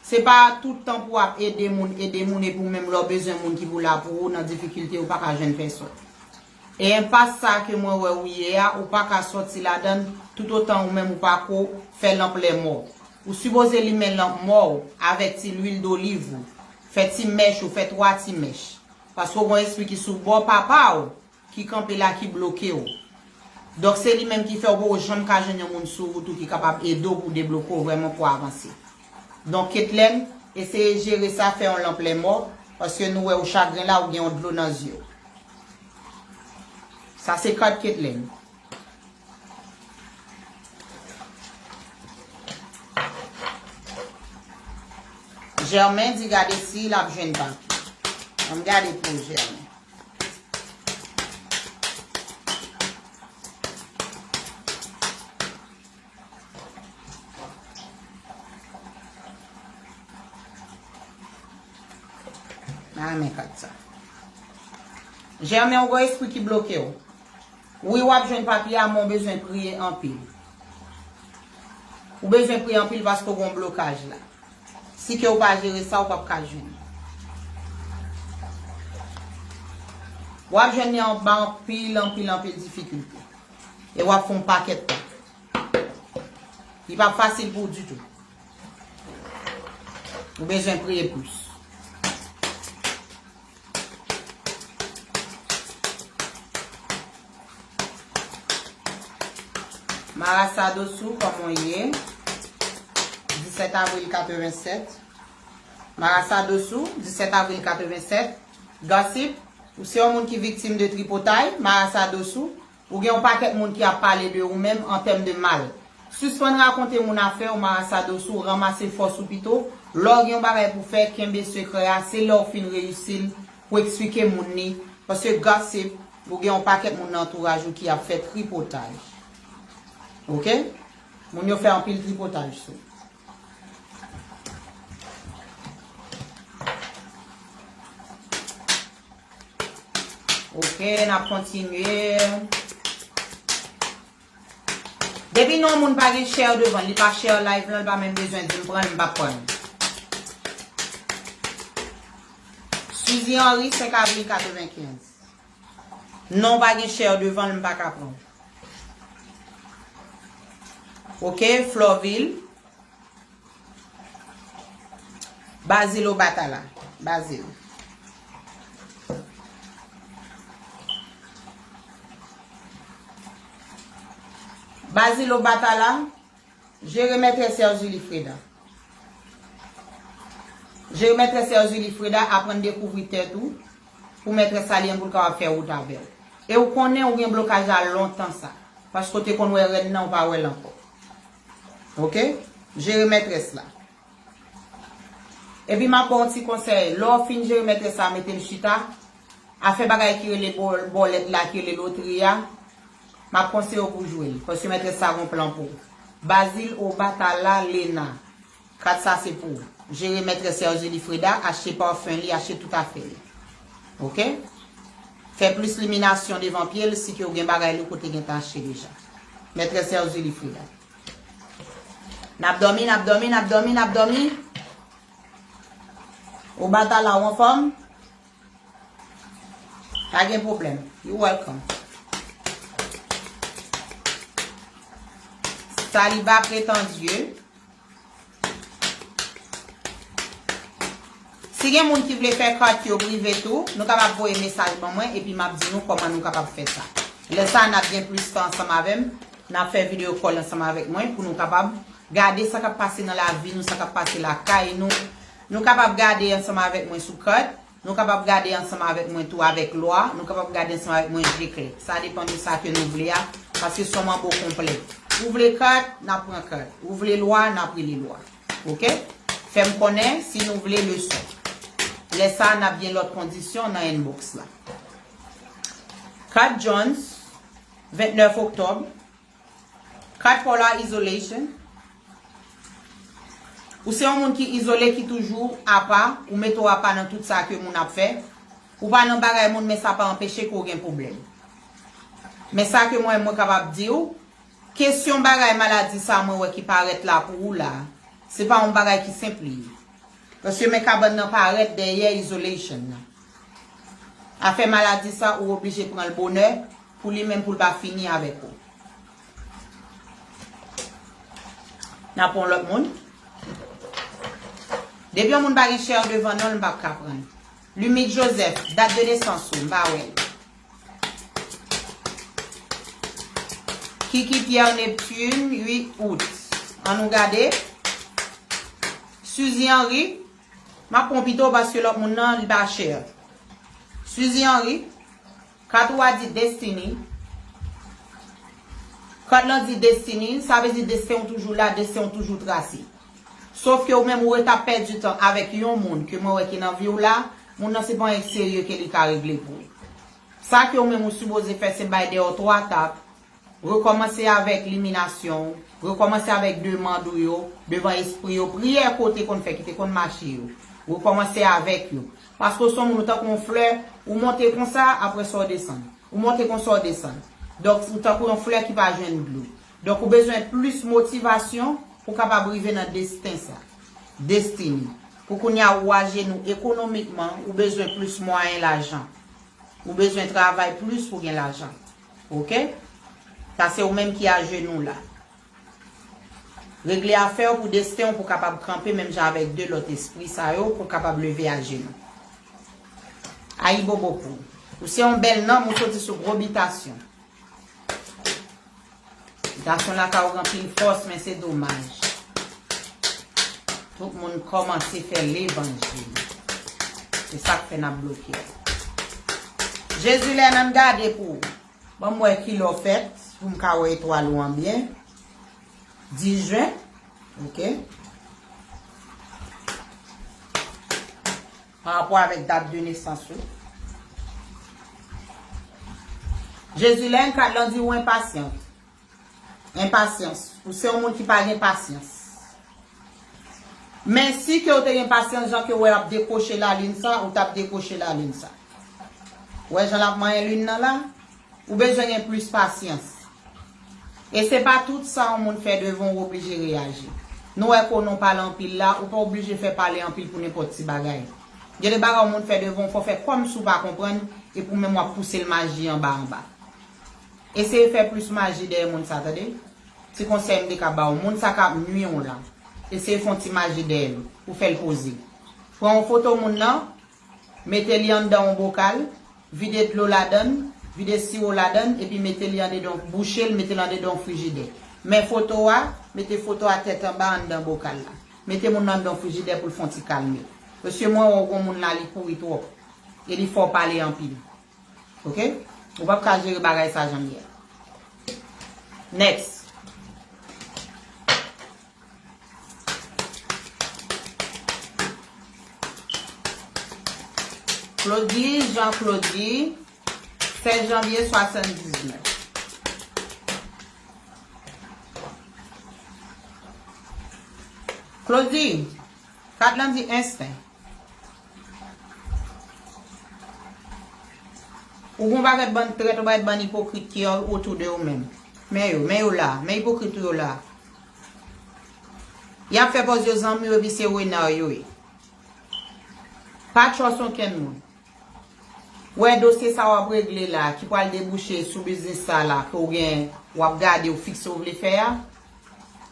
Se pa tout tan pou w ap ede moun, ede moun, epi ou menm lè w bezwen moun ki pou la pou ou, nan difikilte, ou pa ka jwenn pèsòn. E enpas sa ke mwen wè ou ye a, ou pa ka sòti ladan l toutotan ou menm ou pa ko fè lanp lèmò. Ou sipoze limen lanp mò w avèk ti lwil doliv ou. Fè ti mèch ou, fè twa ti mèch. Paske w gon espri ki sou bò papa w ki kanpe la, ki bloke w. Donk, se li menm ki fè w poko janm ka jwenn yon moun sou wout ou ki kapab ede w pou debloke w vrèman pou avanse. Donk, Ketlèn, eseye jere sa, fè yon lanp lèmò, paske nou wè ou chagren la, ou gen yon dlo nan zye w. Sa se kat Ketlèn. Jèmen di gade si l ap jwenn papi. Ann gade pou Jèmen. Amen, kat sa. Jèmen, ou gon espri ki bloke w. Wi, w ap jwenn papi a, men w bezwen priye anpil. Ou bezwen priye anpil paske w gon blokaj la. Si ke w pa jere sa, w p ap ka jwenn. W ap jwenn li anba anpil, anpil, anpil difikilte. E w ap fè yon pakèt tan. Li p ap fasil pou w ditou. Ou bezwen priye plis. Marasa Dosou, kòman w ye? Disèt avril katrevennsèt. Marasa Dosou, disèt avril katrevennsèt. Gossip, ou se yon moun ki viktim de tripotay, Marasa Dosou, ou gen yon pakèt moun ki ap pale de ou menm an tèm de mal. Sispann rakonte moun afè w, Marasa Dosou, ranmase fòs ou pito. Lè w gen yon bagay pou fè, kenbe sekrè a, se lè w fin reyisi l pou eksplike moun li. Paske Gossip, ou gen yon pakèt moun nan antouraj ou ki ap fè tripotay. Oke? Moun yo fè anpil tripotay sou. Oke, n ap kontinye. Depi non moun pa gen share devan l, li pa share live lan, li pa menm bezwen di m pran l, m p ap pran l. Suzy Henry, senk avril katrevenkenz. Non pa gen share devan l, m pa ka pran l. Oke, Florville. Bazil Obatala. Bazil. Bazil Obatala, jere mètrès Serge Wilfreda. Jere mètrès Serge Wilfreda, aprann dekouvri tèt ou, pou mètrès sa li an pou l kapab fè wout avè w. E ou konnen ou gen blokaj la lontan sa, paske w te konn wè rèn nan, ou pa wè l ankò. Oke? Jere mètrès la. Epi m ap ba w yon ti konsèy. Lè w fin jere mètrès sa, mete l chita. Afè bagay ki rele bò-, bòlèt la, ki rele lotri a, m ap konseye w pou w jwe l. Paske mètrès sa gon plan pou w. Bazil Obatala Lena. Kat sa se pou w. Jere mètrès Serge Wilfreda, achte pafen li, achte tout afè li. Oke? Fè plis liminasyon devan pye l, si ke w gen bagay li w kote gentan achte deja. Mètrès Serge Wilfreda. N ap dòmi, n ap dòmi, n ap dòmi, n ap dòmi. Obatala, ou anfòm? Pa gen pwoblèm. You welcome. Saliba Prétendieu. Si gen moun ki vle fè kat yo prive tou, nou kapab voye mesaj ban mwen, epi m ap di nou kòman nou kapab fè sa. Lè sa, n ap gen plis tan ansanm avè m. N ap fè video call ansanm avèk mwen pou nou kapab gade sa k ap pase nan lavi nou, sa k ap pase lakay nou. Nou kapab gade ansanm avèk mwen sou kat. Nou kapab gade ansanm avèk mwen tou avèk lwa. Nou kapab gade ansanm avèk mwen je klè. Sa depann de sa ke nou vle a, paske se yon manbo konplè. Ou vle kat, n ap pran kat. Ou vle lwa, n ap rele lwa. Oke? Fè m konnen si nou vle leson. Lè sa a, n ap gen lòt kondisyon nan inbox la. Kat Jones, vennèf oktòb. Kat pa w la, isolation. Ou se yon moun ki izole, ki toujou apa, ou mete w apa nan tout sa ke moun ap fè. Ou pa nan bagay moun, men sa pa anpeche ke w gen pwoblèm. Men sa ke mwen, mwen kapab di w, kesyon bagay maladi sa mwen wè ki parèt la pou ou la, se pa yon bagay ki senp li ye. Paske men kabann nan parèt dèyè isolation nan. Afè maladi sa, ou oblije pran l bonè pou li menm pou l pa fini avèk ou. N ap pran lòt moun. Depi yon moun pa gen share devan non l, m p ap ka pran l. Lumide Joseph, dat de nesans ou, m pa wè l. Kiki Pierre Neptune, uit out. An nou gade. Suzy Henry, m ap pran pito paske lòt moun nan, li pa share. Suzy Henry, kat ou a di Destiny. Kat lan di Destiny, sa vle di desten w toujou la, desten w toujou trase. Sof ke ou menm ou ret ap pèdi tan avèk yon moun ke mwen wè ki nan vi w la, moun nan se pa yon serye ke li ka regle pou ou. Sa ke ou menm ou sipoze fè se bay dèyè w twa tap, rekòmanse avèk liminasyon w, rekòmanse avèk demann ou yo devan espri yo, priyè ke w te konn fè ki te konn mache yo, rekòmanse avèk yo. Paske w se yon moun ou tankou yon flè, ou monte konsa, apre sa w desann. Ou monte konsa w desann. Donk, ou tankou yon flè ki pa jwenn dlo. Donk, ou bezwen plis motivasyon pou w kapab rive nan desten sa. Destiny. Pou kounye a ou ajenou ekonomikman, ou bezwen plis mwayen lajan. Ou bezwen travay plis pou gen lajan. Oke? Sa se ou menm ki ajenou la. Regle afè w pou desten w pou kapab kanpe menm jan avèk de lòt espri sa yo pou kapab leve ajenou. Ayibobo pou ou. Ou se yon bèl nanm, ou soti sou gwo bitasyon. Stasyon lakay ou gen anpil fòs, men se domaj. Tout moun kòmanse fè levanjil. Se sa k fè n ap bloke. Jezi, lè n ann gade pou ou. Ban m wè kilè w fèt, pou m ka wè etwal ou an byen. Dis jen, ok. Pa rapò avèk dat de nesans ou. Jezi, lè n kat lan di ou enpasyant. Enpasyans. Ou se yon moun ki pa gen pasyans. Men si ke w te gen pasyans, jan ke w wè ap dekwoche lalin sa, ou t ap dekwoche lalin sa. Ou wè jan l ap manyen lin nan la? Ou bezwen gen plis pasyans. E se pa tout sa yon moun fè devan w oblije reyaji. Nou wè konnen w pale anpil la, ou pa oblije fè pale anpil pou nenpòt ti bagay. Gen de bagay yon moun fè devan w, fò w fè kòmsi w pa konprann, epi w menm w ap pouse l maji anba anba. Eseye fè plis maji dèyè moun sa, tande. Ti konsèy m te ka ba w, moun sa k ap nwi w la, eseye fè yon ti maji dèyè l pou fè l poze. Pran yon foto moun nan, mete li anndan yon bokal, vide dlo ladan l, vide siwo ladan l, epi mete li andedan, bouche l, mete l andedan yon frijidè. Men foto a, mete foto a tèt anba anndan bokal la. Mete moun nan anndan yon frijidè pou l fè yon ti kalme. Mesye, mwen wè w gon moun la, li kouri twòp. E li fè w pale anpil. Ok? Ou p ap ka jere bagay sa jan l ye a. Next. Claudy, Jean Claudy, sèz janvye swasanndiznèf. Claudy, kat lan di ensten. Ou gon pakèt bann trèt, ou pakèt bann ipokrit ki otou de ou menm. Men yo, men yo la, men ipokrit ou yo la. Y ap fè pòz yo zanmi w epi se rena yo ye. Pa trust okenn moun. Wè dosye sa w ap regle la, ki pral debouche sou biznis sa la, ke w gen, w ap gade, w fikse w vle fè a,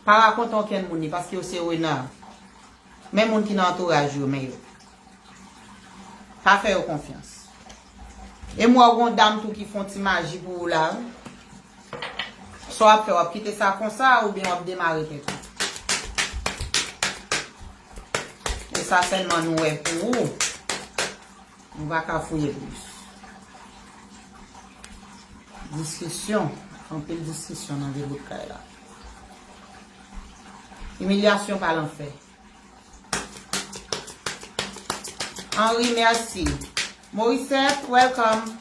pa rakonte okenn moun li, paske yo se rena. Men moun ki nan antouraj yo, men yo. Pa fè yo konfyans. E m wè w gon dam tou ki fè yon ti maji pou ou la. Sa w ap fè, w ap kite sa konsa oubyen w ap demare tèt ou? E sa sèlman nou wè pou ou. Nou pa ka fouye plis. Diskisyon. Anpil diskisyon nan vye bout kay la. Imilyasyon pa lanfè. Henri, mèsi. Morisette, welcome.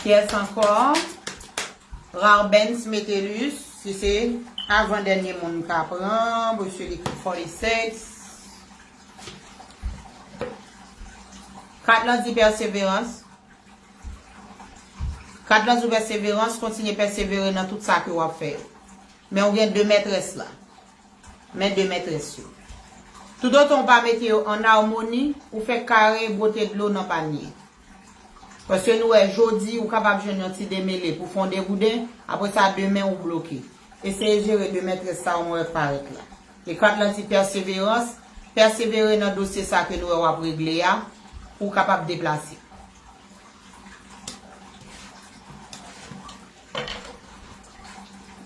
Kiyès ankò? Rarbens Metellus, si se avan dènye moun m ka pran, mesye li ki forty-six. Kat lan di pèseverans. Kat lan di pèseverans, kontinye pèsevere nan tout sa ke w ap fè yo. Men w gen de mètrès la. Men de mètrès yo. Toutotan w pa mete yo an amoni, ou fèk kare bwote dlo nan panye. Paske nou wè jodi, ou kapab jwenn yon ti demele pou fè yon degouden, apre sa demen ou bloke. Eseye jere de mètrès sa w wè parèt la. E kat lan di pèseverans, pèsevere nan dosye sa ke nou wè w ap regle a, pou w kapab deplase.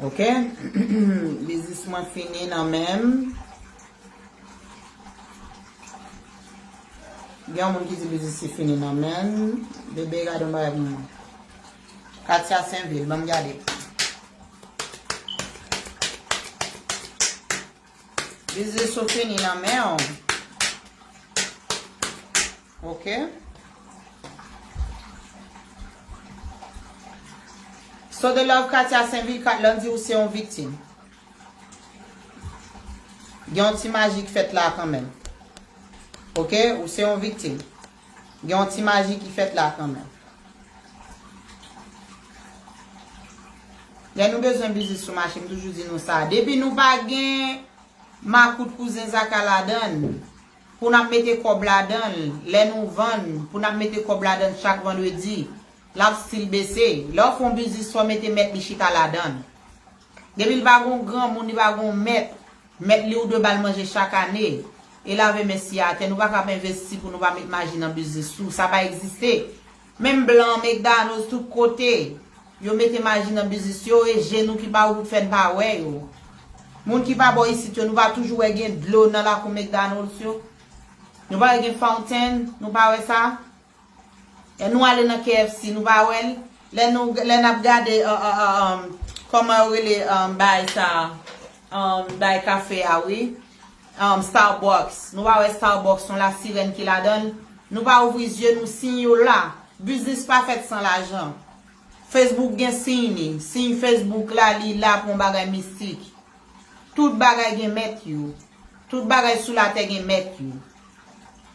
Ok. Biznis mwen fini nan men m. Gen yon moun ki di biznis li fini nan men l. Bebe, gade yon bagay pou mwen. Katia Senvil, ban m gade. Biznis ou fini nan men w. Ok. So the love Katia Senvil, kat lan di ou se yon viktim. Gen yon ti maji k fèt la kanmenm. Ok, ou se yon viktim. Gen yon ti maji ki fèt la kanmenm. Lè nou bezwen biznis sou mache, m toujou di nou sa. Depi nou pa gen makout kouzen zaka ladan l, pou n ap mete kòb ladan l, lè nou vann, pou n ap mete kòb ladan l chak vandredi, l ap still bese. Lè w fè yon biznis, fò w mete mèt li chita ladan l. Depi l pa gon granmoun, li pa gon mèt, mèt li ou dwe ba l manje chak ane. E lave men si atè, nou pa ka ap envesti pou nou pa met maji nan biznis tou. Sa pa egziste. Menm blan McDonald's tout kote, yo mete maji nan biznis yo, e je nou ki pa wout fè n pa wè yo. Moun ki pa bò isit yo, nou pa toujou wè gen dlo nan lakou McDonald's yo? Nou pa wè gen fountain, nou pa wè sa? E nou ale nan K F C, nou pa wè l? Lè nou, lè n ap gade, uh, uh, uh, um, kòman yo rele, um, bay sa, um, bay kafe a, wi. Um, Starbucks. Nou pa wè Starbucks, yon lasirèn ki ladan l. Nou pa ouvri zye nou, siy yo la. Biznis pa fèt san lajan. Facebook gen siy li. Siy Facebook la, li la pou yon bagay mistik. Tout bagay gen mèt yo. Tout bagay sou latè gen mèt yo.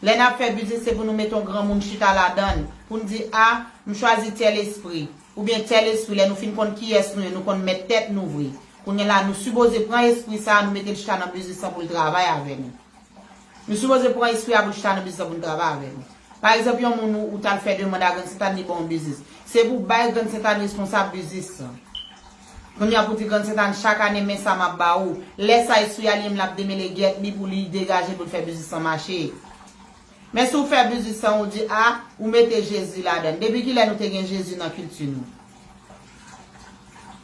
Lè n ap fè biznis, se pou nou mete yon granmoun chita ladan l, pou n di, a, m chwazi tèl espri, oubyen tèl espri, lè nou fin konn kiyès nou ye, nou konn mèt tèt nou vre. Kounye a la, nou sipoze pran espri sa a, nou mete l chita nan biznis lan pou l travay avè nou. Nou sipoze pran espri a pou l chita nan biznis lan pou l travay avè nou. Pa egzanp, yon moun ou, ou t al fè demann a Grann Sentàn, li ba w yon biznis. Se pou bay Grann Sentàn responsab biznis lan. Kounye a pou di Grann Sentàn, chak ane men sa m ap ba ou. Lè sa espri a li menm l ap demele gyèt li pou li degaje pou l fè biznis lan mache. Men si w fè biznis lan, ou di, a, ou mete Jezi ladan l. Depi kilè nou te gen Jezi nan kilti nou?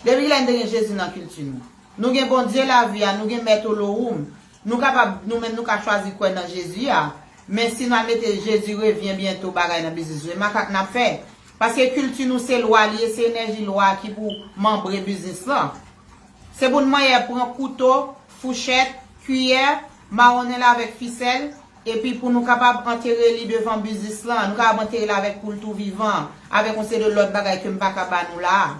Depi kilè nou te gen Jezi nan kilti nou? Nou gen Bondye lavi a, nou gen Mèt Olowoum. Nou kapab, nou menm nou ka chwazi kwè nan Jezi a. Men si n al mete Jezi revyen byento bagay nan biznis yo, e makak n ap fè. Paske kilti nou se lwa li ye, se enèji lwa ki pou manbre biznis lan. Se pou n manyè pran kouto, fouchèt, kiyè, mawonnen l avèk fisèl, epi pou nou kapab antere li devan biznis lan, nou kapab antere l avèk pou l tou vivan, avèk yon seri de lòt bagay ke m pa ka ba nou la a.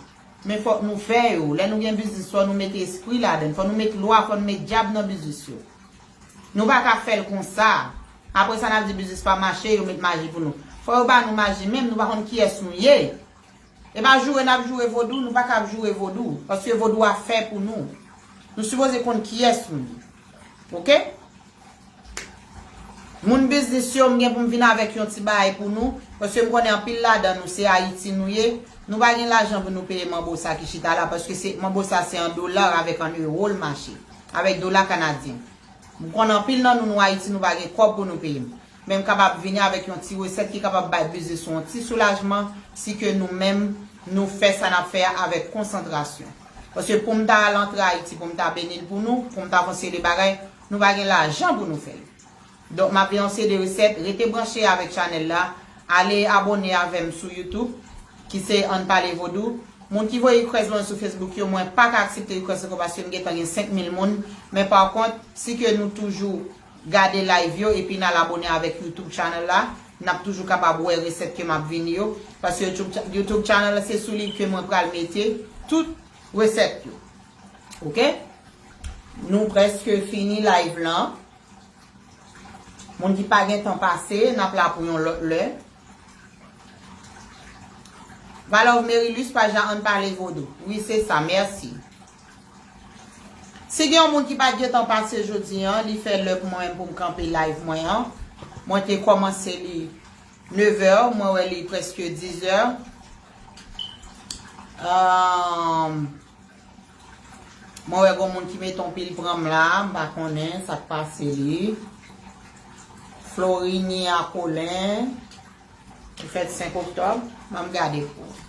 Men fòk nou fè yo. Lè nou gen biznis, fò nou mete espri ladan l, fò nou mete lwa, fò nou mete dyab nan biznis yo. Nou pa ka fè l konsa. Apre sa, n ap di biznis pa mache, yo met maji pou nou. Fò yo ba nou maji menm, nou pa konn kiyès nou ye. E pa joure n ap joure vodou, nou pa ka ap joure vodou. Paske vodou a fè pou nou. Nou sipoze konn kiyès nou ye. Oke? Moun biznis yo, m gen pou m vin avèk yon ti bagay pou nou, paske m konnen anpil ladan nou se Ayiti nou ye. Nou pa gen lajan pou nou peye manbo sa ki chita la, paske se, manbo sa se an dola avèk an ewo l mache, avèk dola kanadyen. M konnen anpil nan nou, nou Ayiti, nou pa gen kòb pou nou peye m. Men m kapab vini avèk yon ti resèt ki kapab bay biznis ou yon ti soulajman, si ke nou menm, nou fè sa n ap fè a avèk konsantrasyon. Paske pou m ta al antre Ayiti, pou m ta beni l pou nou, pou m ta fè yon seri de bagay, nou pa gen lajan pou nou fè l. Donk, m ap fè yon seri de resèt. Rete branche avèk chanèl la. Ale abòne avè m sou YouTube, ki se Ann Pale Vodou. Moun ki voye request mwen sou Facebook yo, mwen pa ka aksepte request ankò paske m gentan gen senk mil moun. Men pa kont, si ke nou toujou gade live yo epi n al abòne avèk YouTube channel la, n ap toujou kapab wè resèt ke m ap vini yo. Paske YouTube, YouTube channel la, se sou li ke mwen pral mete tout resèt yo. Oke? Nou prèske fini live lan. Moun ki pa gen tan pase, n ap la pou yon lòt lè. Valov Merilus, paj la Ann Pale Vodou. Wi, se sa, mèsi. Si gen yon moun ki pa t gen tan pase jodi an, li fè lè pou mwen menm pou m kanpe live mwen an. Mwen te kòmanse li nevè, mwen wè li prèske dizè. Ahn, Mwen wè gon moun ki mete yon pil pran m la, m pa konnen sa k pase li. Floriny Acolin, ki fèt senk oktòb, ban m gade pou ou.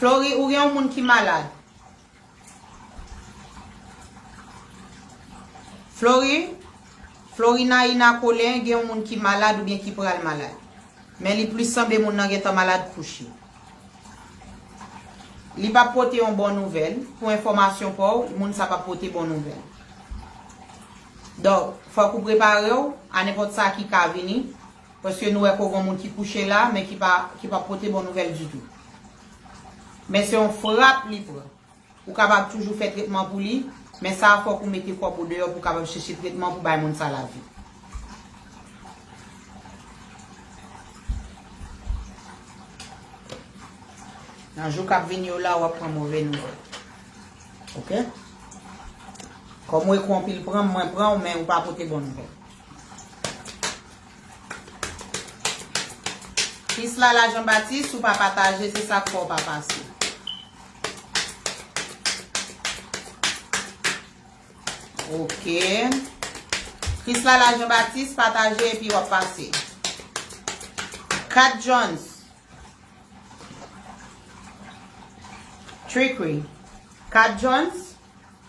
Flori, ou gen yon moun ki malad. Flori, Florinaïna Colin, gen yon moun ki malad oubyen ki pral malad. Men li plis sanble moun nan gentan malad kouche. Li p ap pote yon bon nouvèl. Pou enfòmasyon pa w, moun sa p ap pote bon nouvèl. Donk, fòk ou prepare w a nenpòt sa ki ka vini. Paske nou wè ke w gen yon moun ki kouche la, men ki pa, ki p ap pote bon nouvèl ditou. Men se yon frap li pran. Ou kapab toujou fè tretman pou li, men sa a fòk ou mete kòb ou deyò pou w kapab chèche tretman pou bay moun sa lavi. Nan jou k ap vini yo la, w ap pran move nouvèl. Oke? Kòm ou ekri yon pil pran m, mwen pran w, men ou pa pote bon nouvèl. Pis la, la Jean Baptiste, ou pa pataje, se sa k fè w pa pase. Ok. Chrislala Jean Baptiste, pataje epi w ap pase. Kat Jones. Trickery. Kat Jones.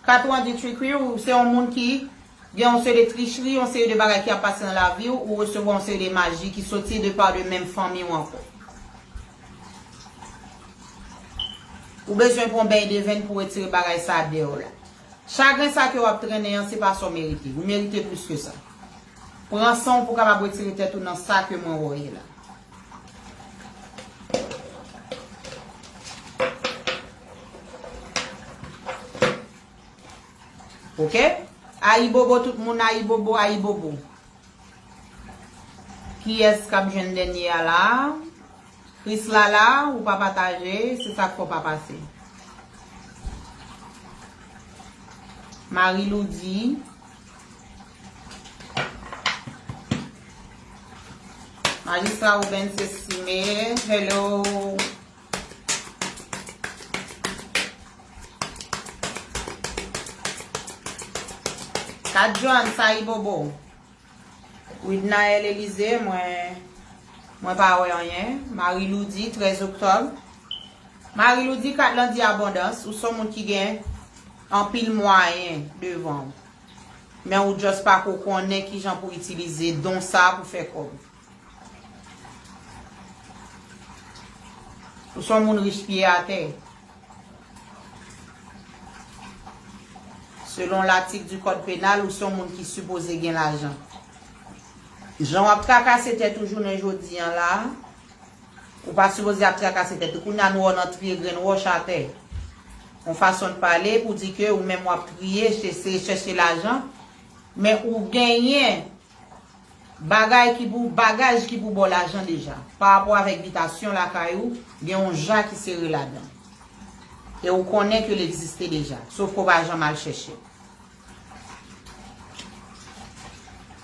Kat ou an di trickery, ou se yon moun ki gen yon seri de tricherie, yon seri de bagay ki ap pase nan lavi w, ou resevwa yon seri de maji ki soti de pa de menm fanmi w ankò. Ou bezwen pran beny de venn pou retire bagay sa dèyè w la. Chagren sa ke w ap trennen an, se pa sa w merite. Ou merite plis ke sa. Pran san w pou w kapab retire tèt ou nan sa ke mwen wè w ye la. Ok? Ayibobo tout moun, ayibobo, ayibobo. Kiyès k ap jwenn dènye a la? Chrislala, ou pa pataje, se sa k fè w pa pase. Marie Loudy. Majistra Rubens Estimé, hello. Kat Jones, ayibobo. Widnaël Elysée, mwen, mwen pa wè anyen. Marie Loudy, trèz oktòb. Marie Loudy, kat lan di abondans, ou se yon moun ki gen anpil mwayen devan w. Men ou just pa ko konnen kijan pou itilize don sa pou fè kòb. Ou se yon moun rich pye atè. Selon latik di kòd penal, ou se yon moun ki sipoze gen lajan. Jan w ap trakase tèt ou jounen jodi an la, ou pa sipoze ap trakase tèt ou. Kounye a nou wè w nan triye grenn wòch atè. Yon fason de pale pou di ke ou menm w ap triye, chèche, chèche lajan, men ou genyen bagay ki pou, bagaj ki pou ba w lajan deja. Pa rapò avèk bitasyon lakay ou, gen yon ja ki sere ladan. E ou konnen ke l egziste deja, sof ke w pa janm al chèche.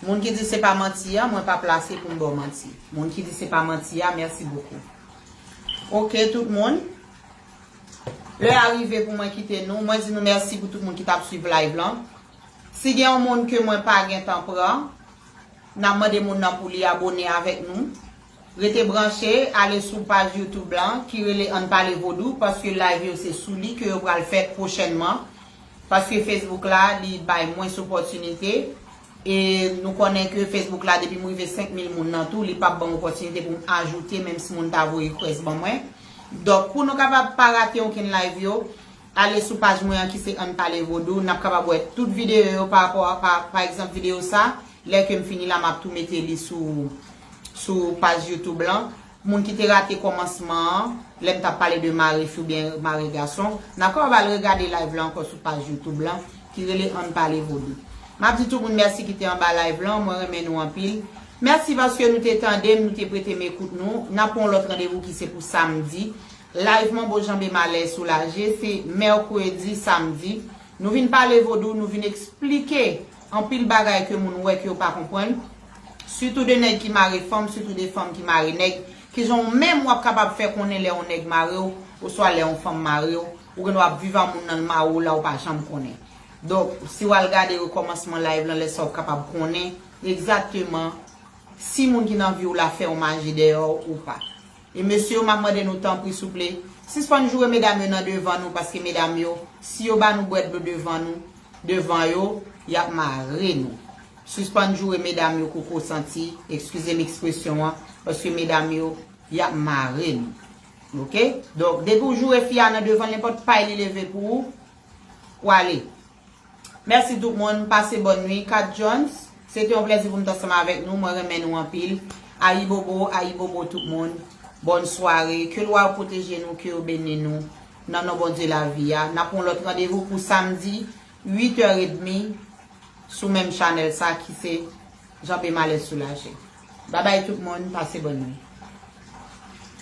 Moun ki di se pa manti a, mwen pa plase pou m ba w manti. Moun ki di se pa manti a, mèsi bokou. Ok, tout moun. Lè a rive pou mwen kite nou. Mwen di nou mèsi pou tout moun ki t ap swiv live lan. Si gen yon moun ke mwen pa gentan pran, n ap mande moun nan pou li abone avèk nou. Rete branche, ale sou paj YouTube lan ki rele Ann Pale Vodou, paske live yo se sou li ke yo pral fèt pwochènman. Paske Facebook la, li bay mwens opòtinite. E nou konnen ke Facebook la, depi m rive senk mil moun nan tou, li p ap ban m opòtinite pou m ajoute, menm si moun ta voye request ban mwen. Donk, pou nou kapab pa rate okenn live yo, ale sou paj mwen an ki se Ann Pale Vodou. N ap kapab wè tout videyo yo pa rapò a, pa, pa egzanp, videyo sa. Lè ke m fini la, m ap tou mete li sou, sou paj YouTube lan. Moun ki te rate kòmansman an, lè m t ap pale de mare fi oubyen mare gason, n ap kapab al regade live lan ankò sou paj YouTube lan, ki rele Ann Pale Vodou. M ap di tout moun mèsi ki te anba live lan, mwen renmen nou anpil. Mèsi paske nou te tande m, nou te prete m ekout nou. N ap pran yon lòt randevou ki se pou samdi. Live Manbo Janbe Malè Soulaje, se mèkredi, samdi. Nou vin pale vodou, nou vin eksplike anpil bagay ke moun wè ke yo pa konprann. Sitou de nèg ki mare fanm, sitou de fanm ki mare nèg. Kijan w menm w ap kapab fè konnen lè yon nèg mare w, oswa lè yon fanm mare w, ou gen dwa ap viv ak moun nan l mare w la ou pa janm konnen. Donk, si w al gade rekòmansman live lan, lè sa w kapab konnen egzakteman si moun ki nan vi w la fè yon maji dèyè w ou pa. E mesye yo, m ap mande nou tanpri souple, sispann joure medam yo nan devan nou, paske medam yo, si yo ba nou bwèt dlo devan nou, devan yo, y ap mare nou. Sispann joure medam yo koko santi, eskize m ekspresyon an, paske medam yo, y ap mare nou. Ok? Donk, depi w joure fi a nan devan l, nenpòt pay li leve pou ou, ou ale. Mèsi tout moun, pase bòn nwi. Kat Jones, se te yon plèzi pou m t ansanm avèk nou, mwen renmen nou anpil. Ayibobo, ayibobo tout moun. Bòn sware, ke lwa yo pwoteje nou, ke yo beni nou. Nan non Bondye lavi a. N ap pran lòt randevou pou samdi, uit è edmi, sou menm chanèl sa ki se Janbe Malè Soulaje. Babay tout moun, pase bòn nwi.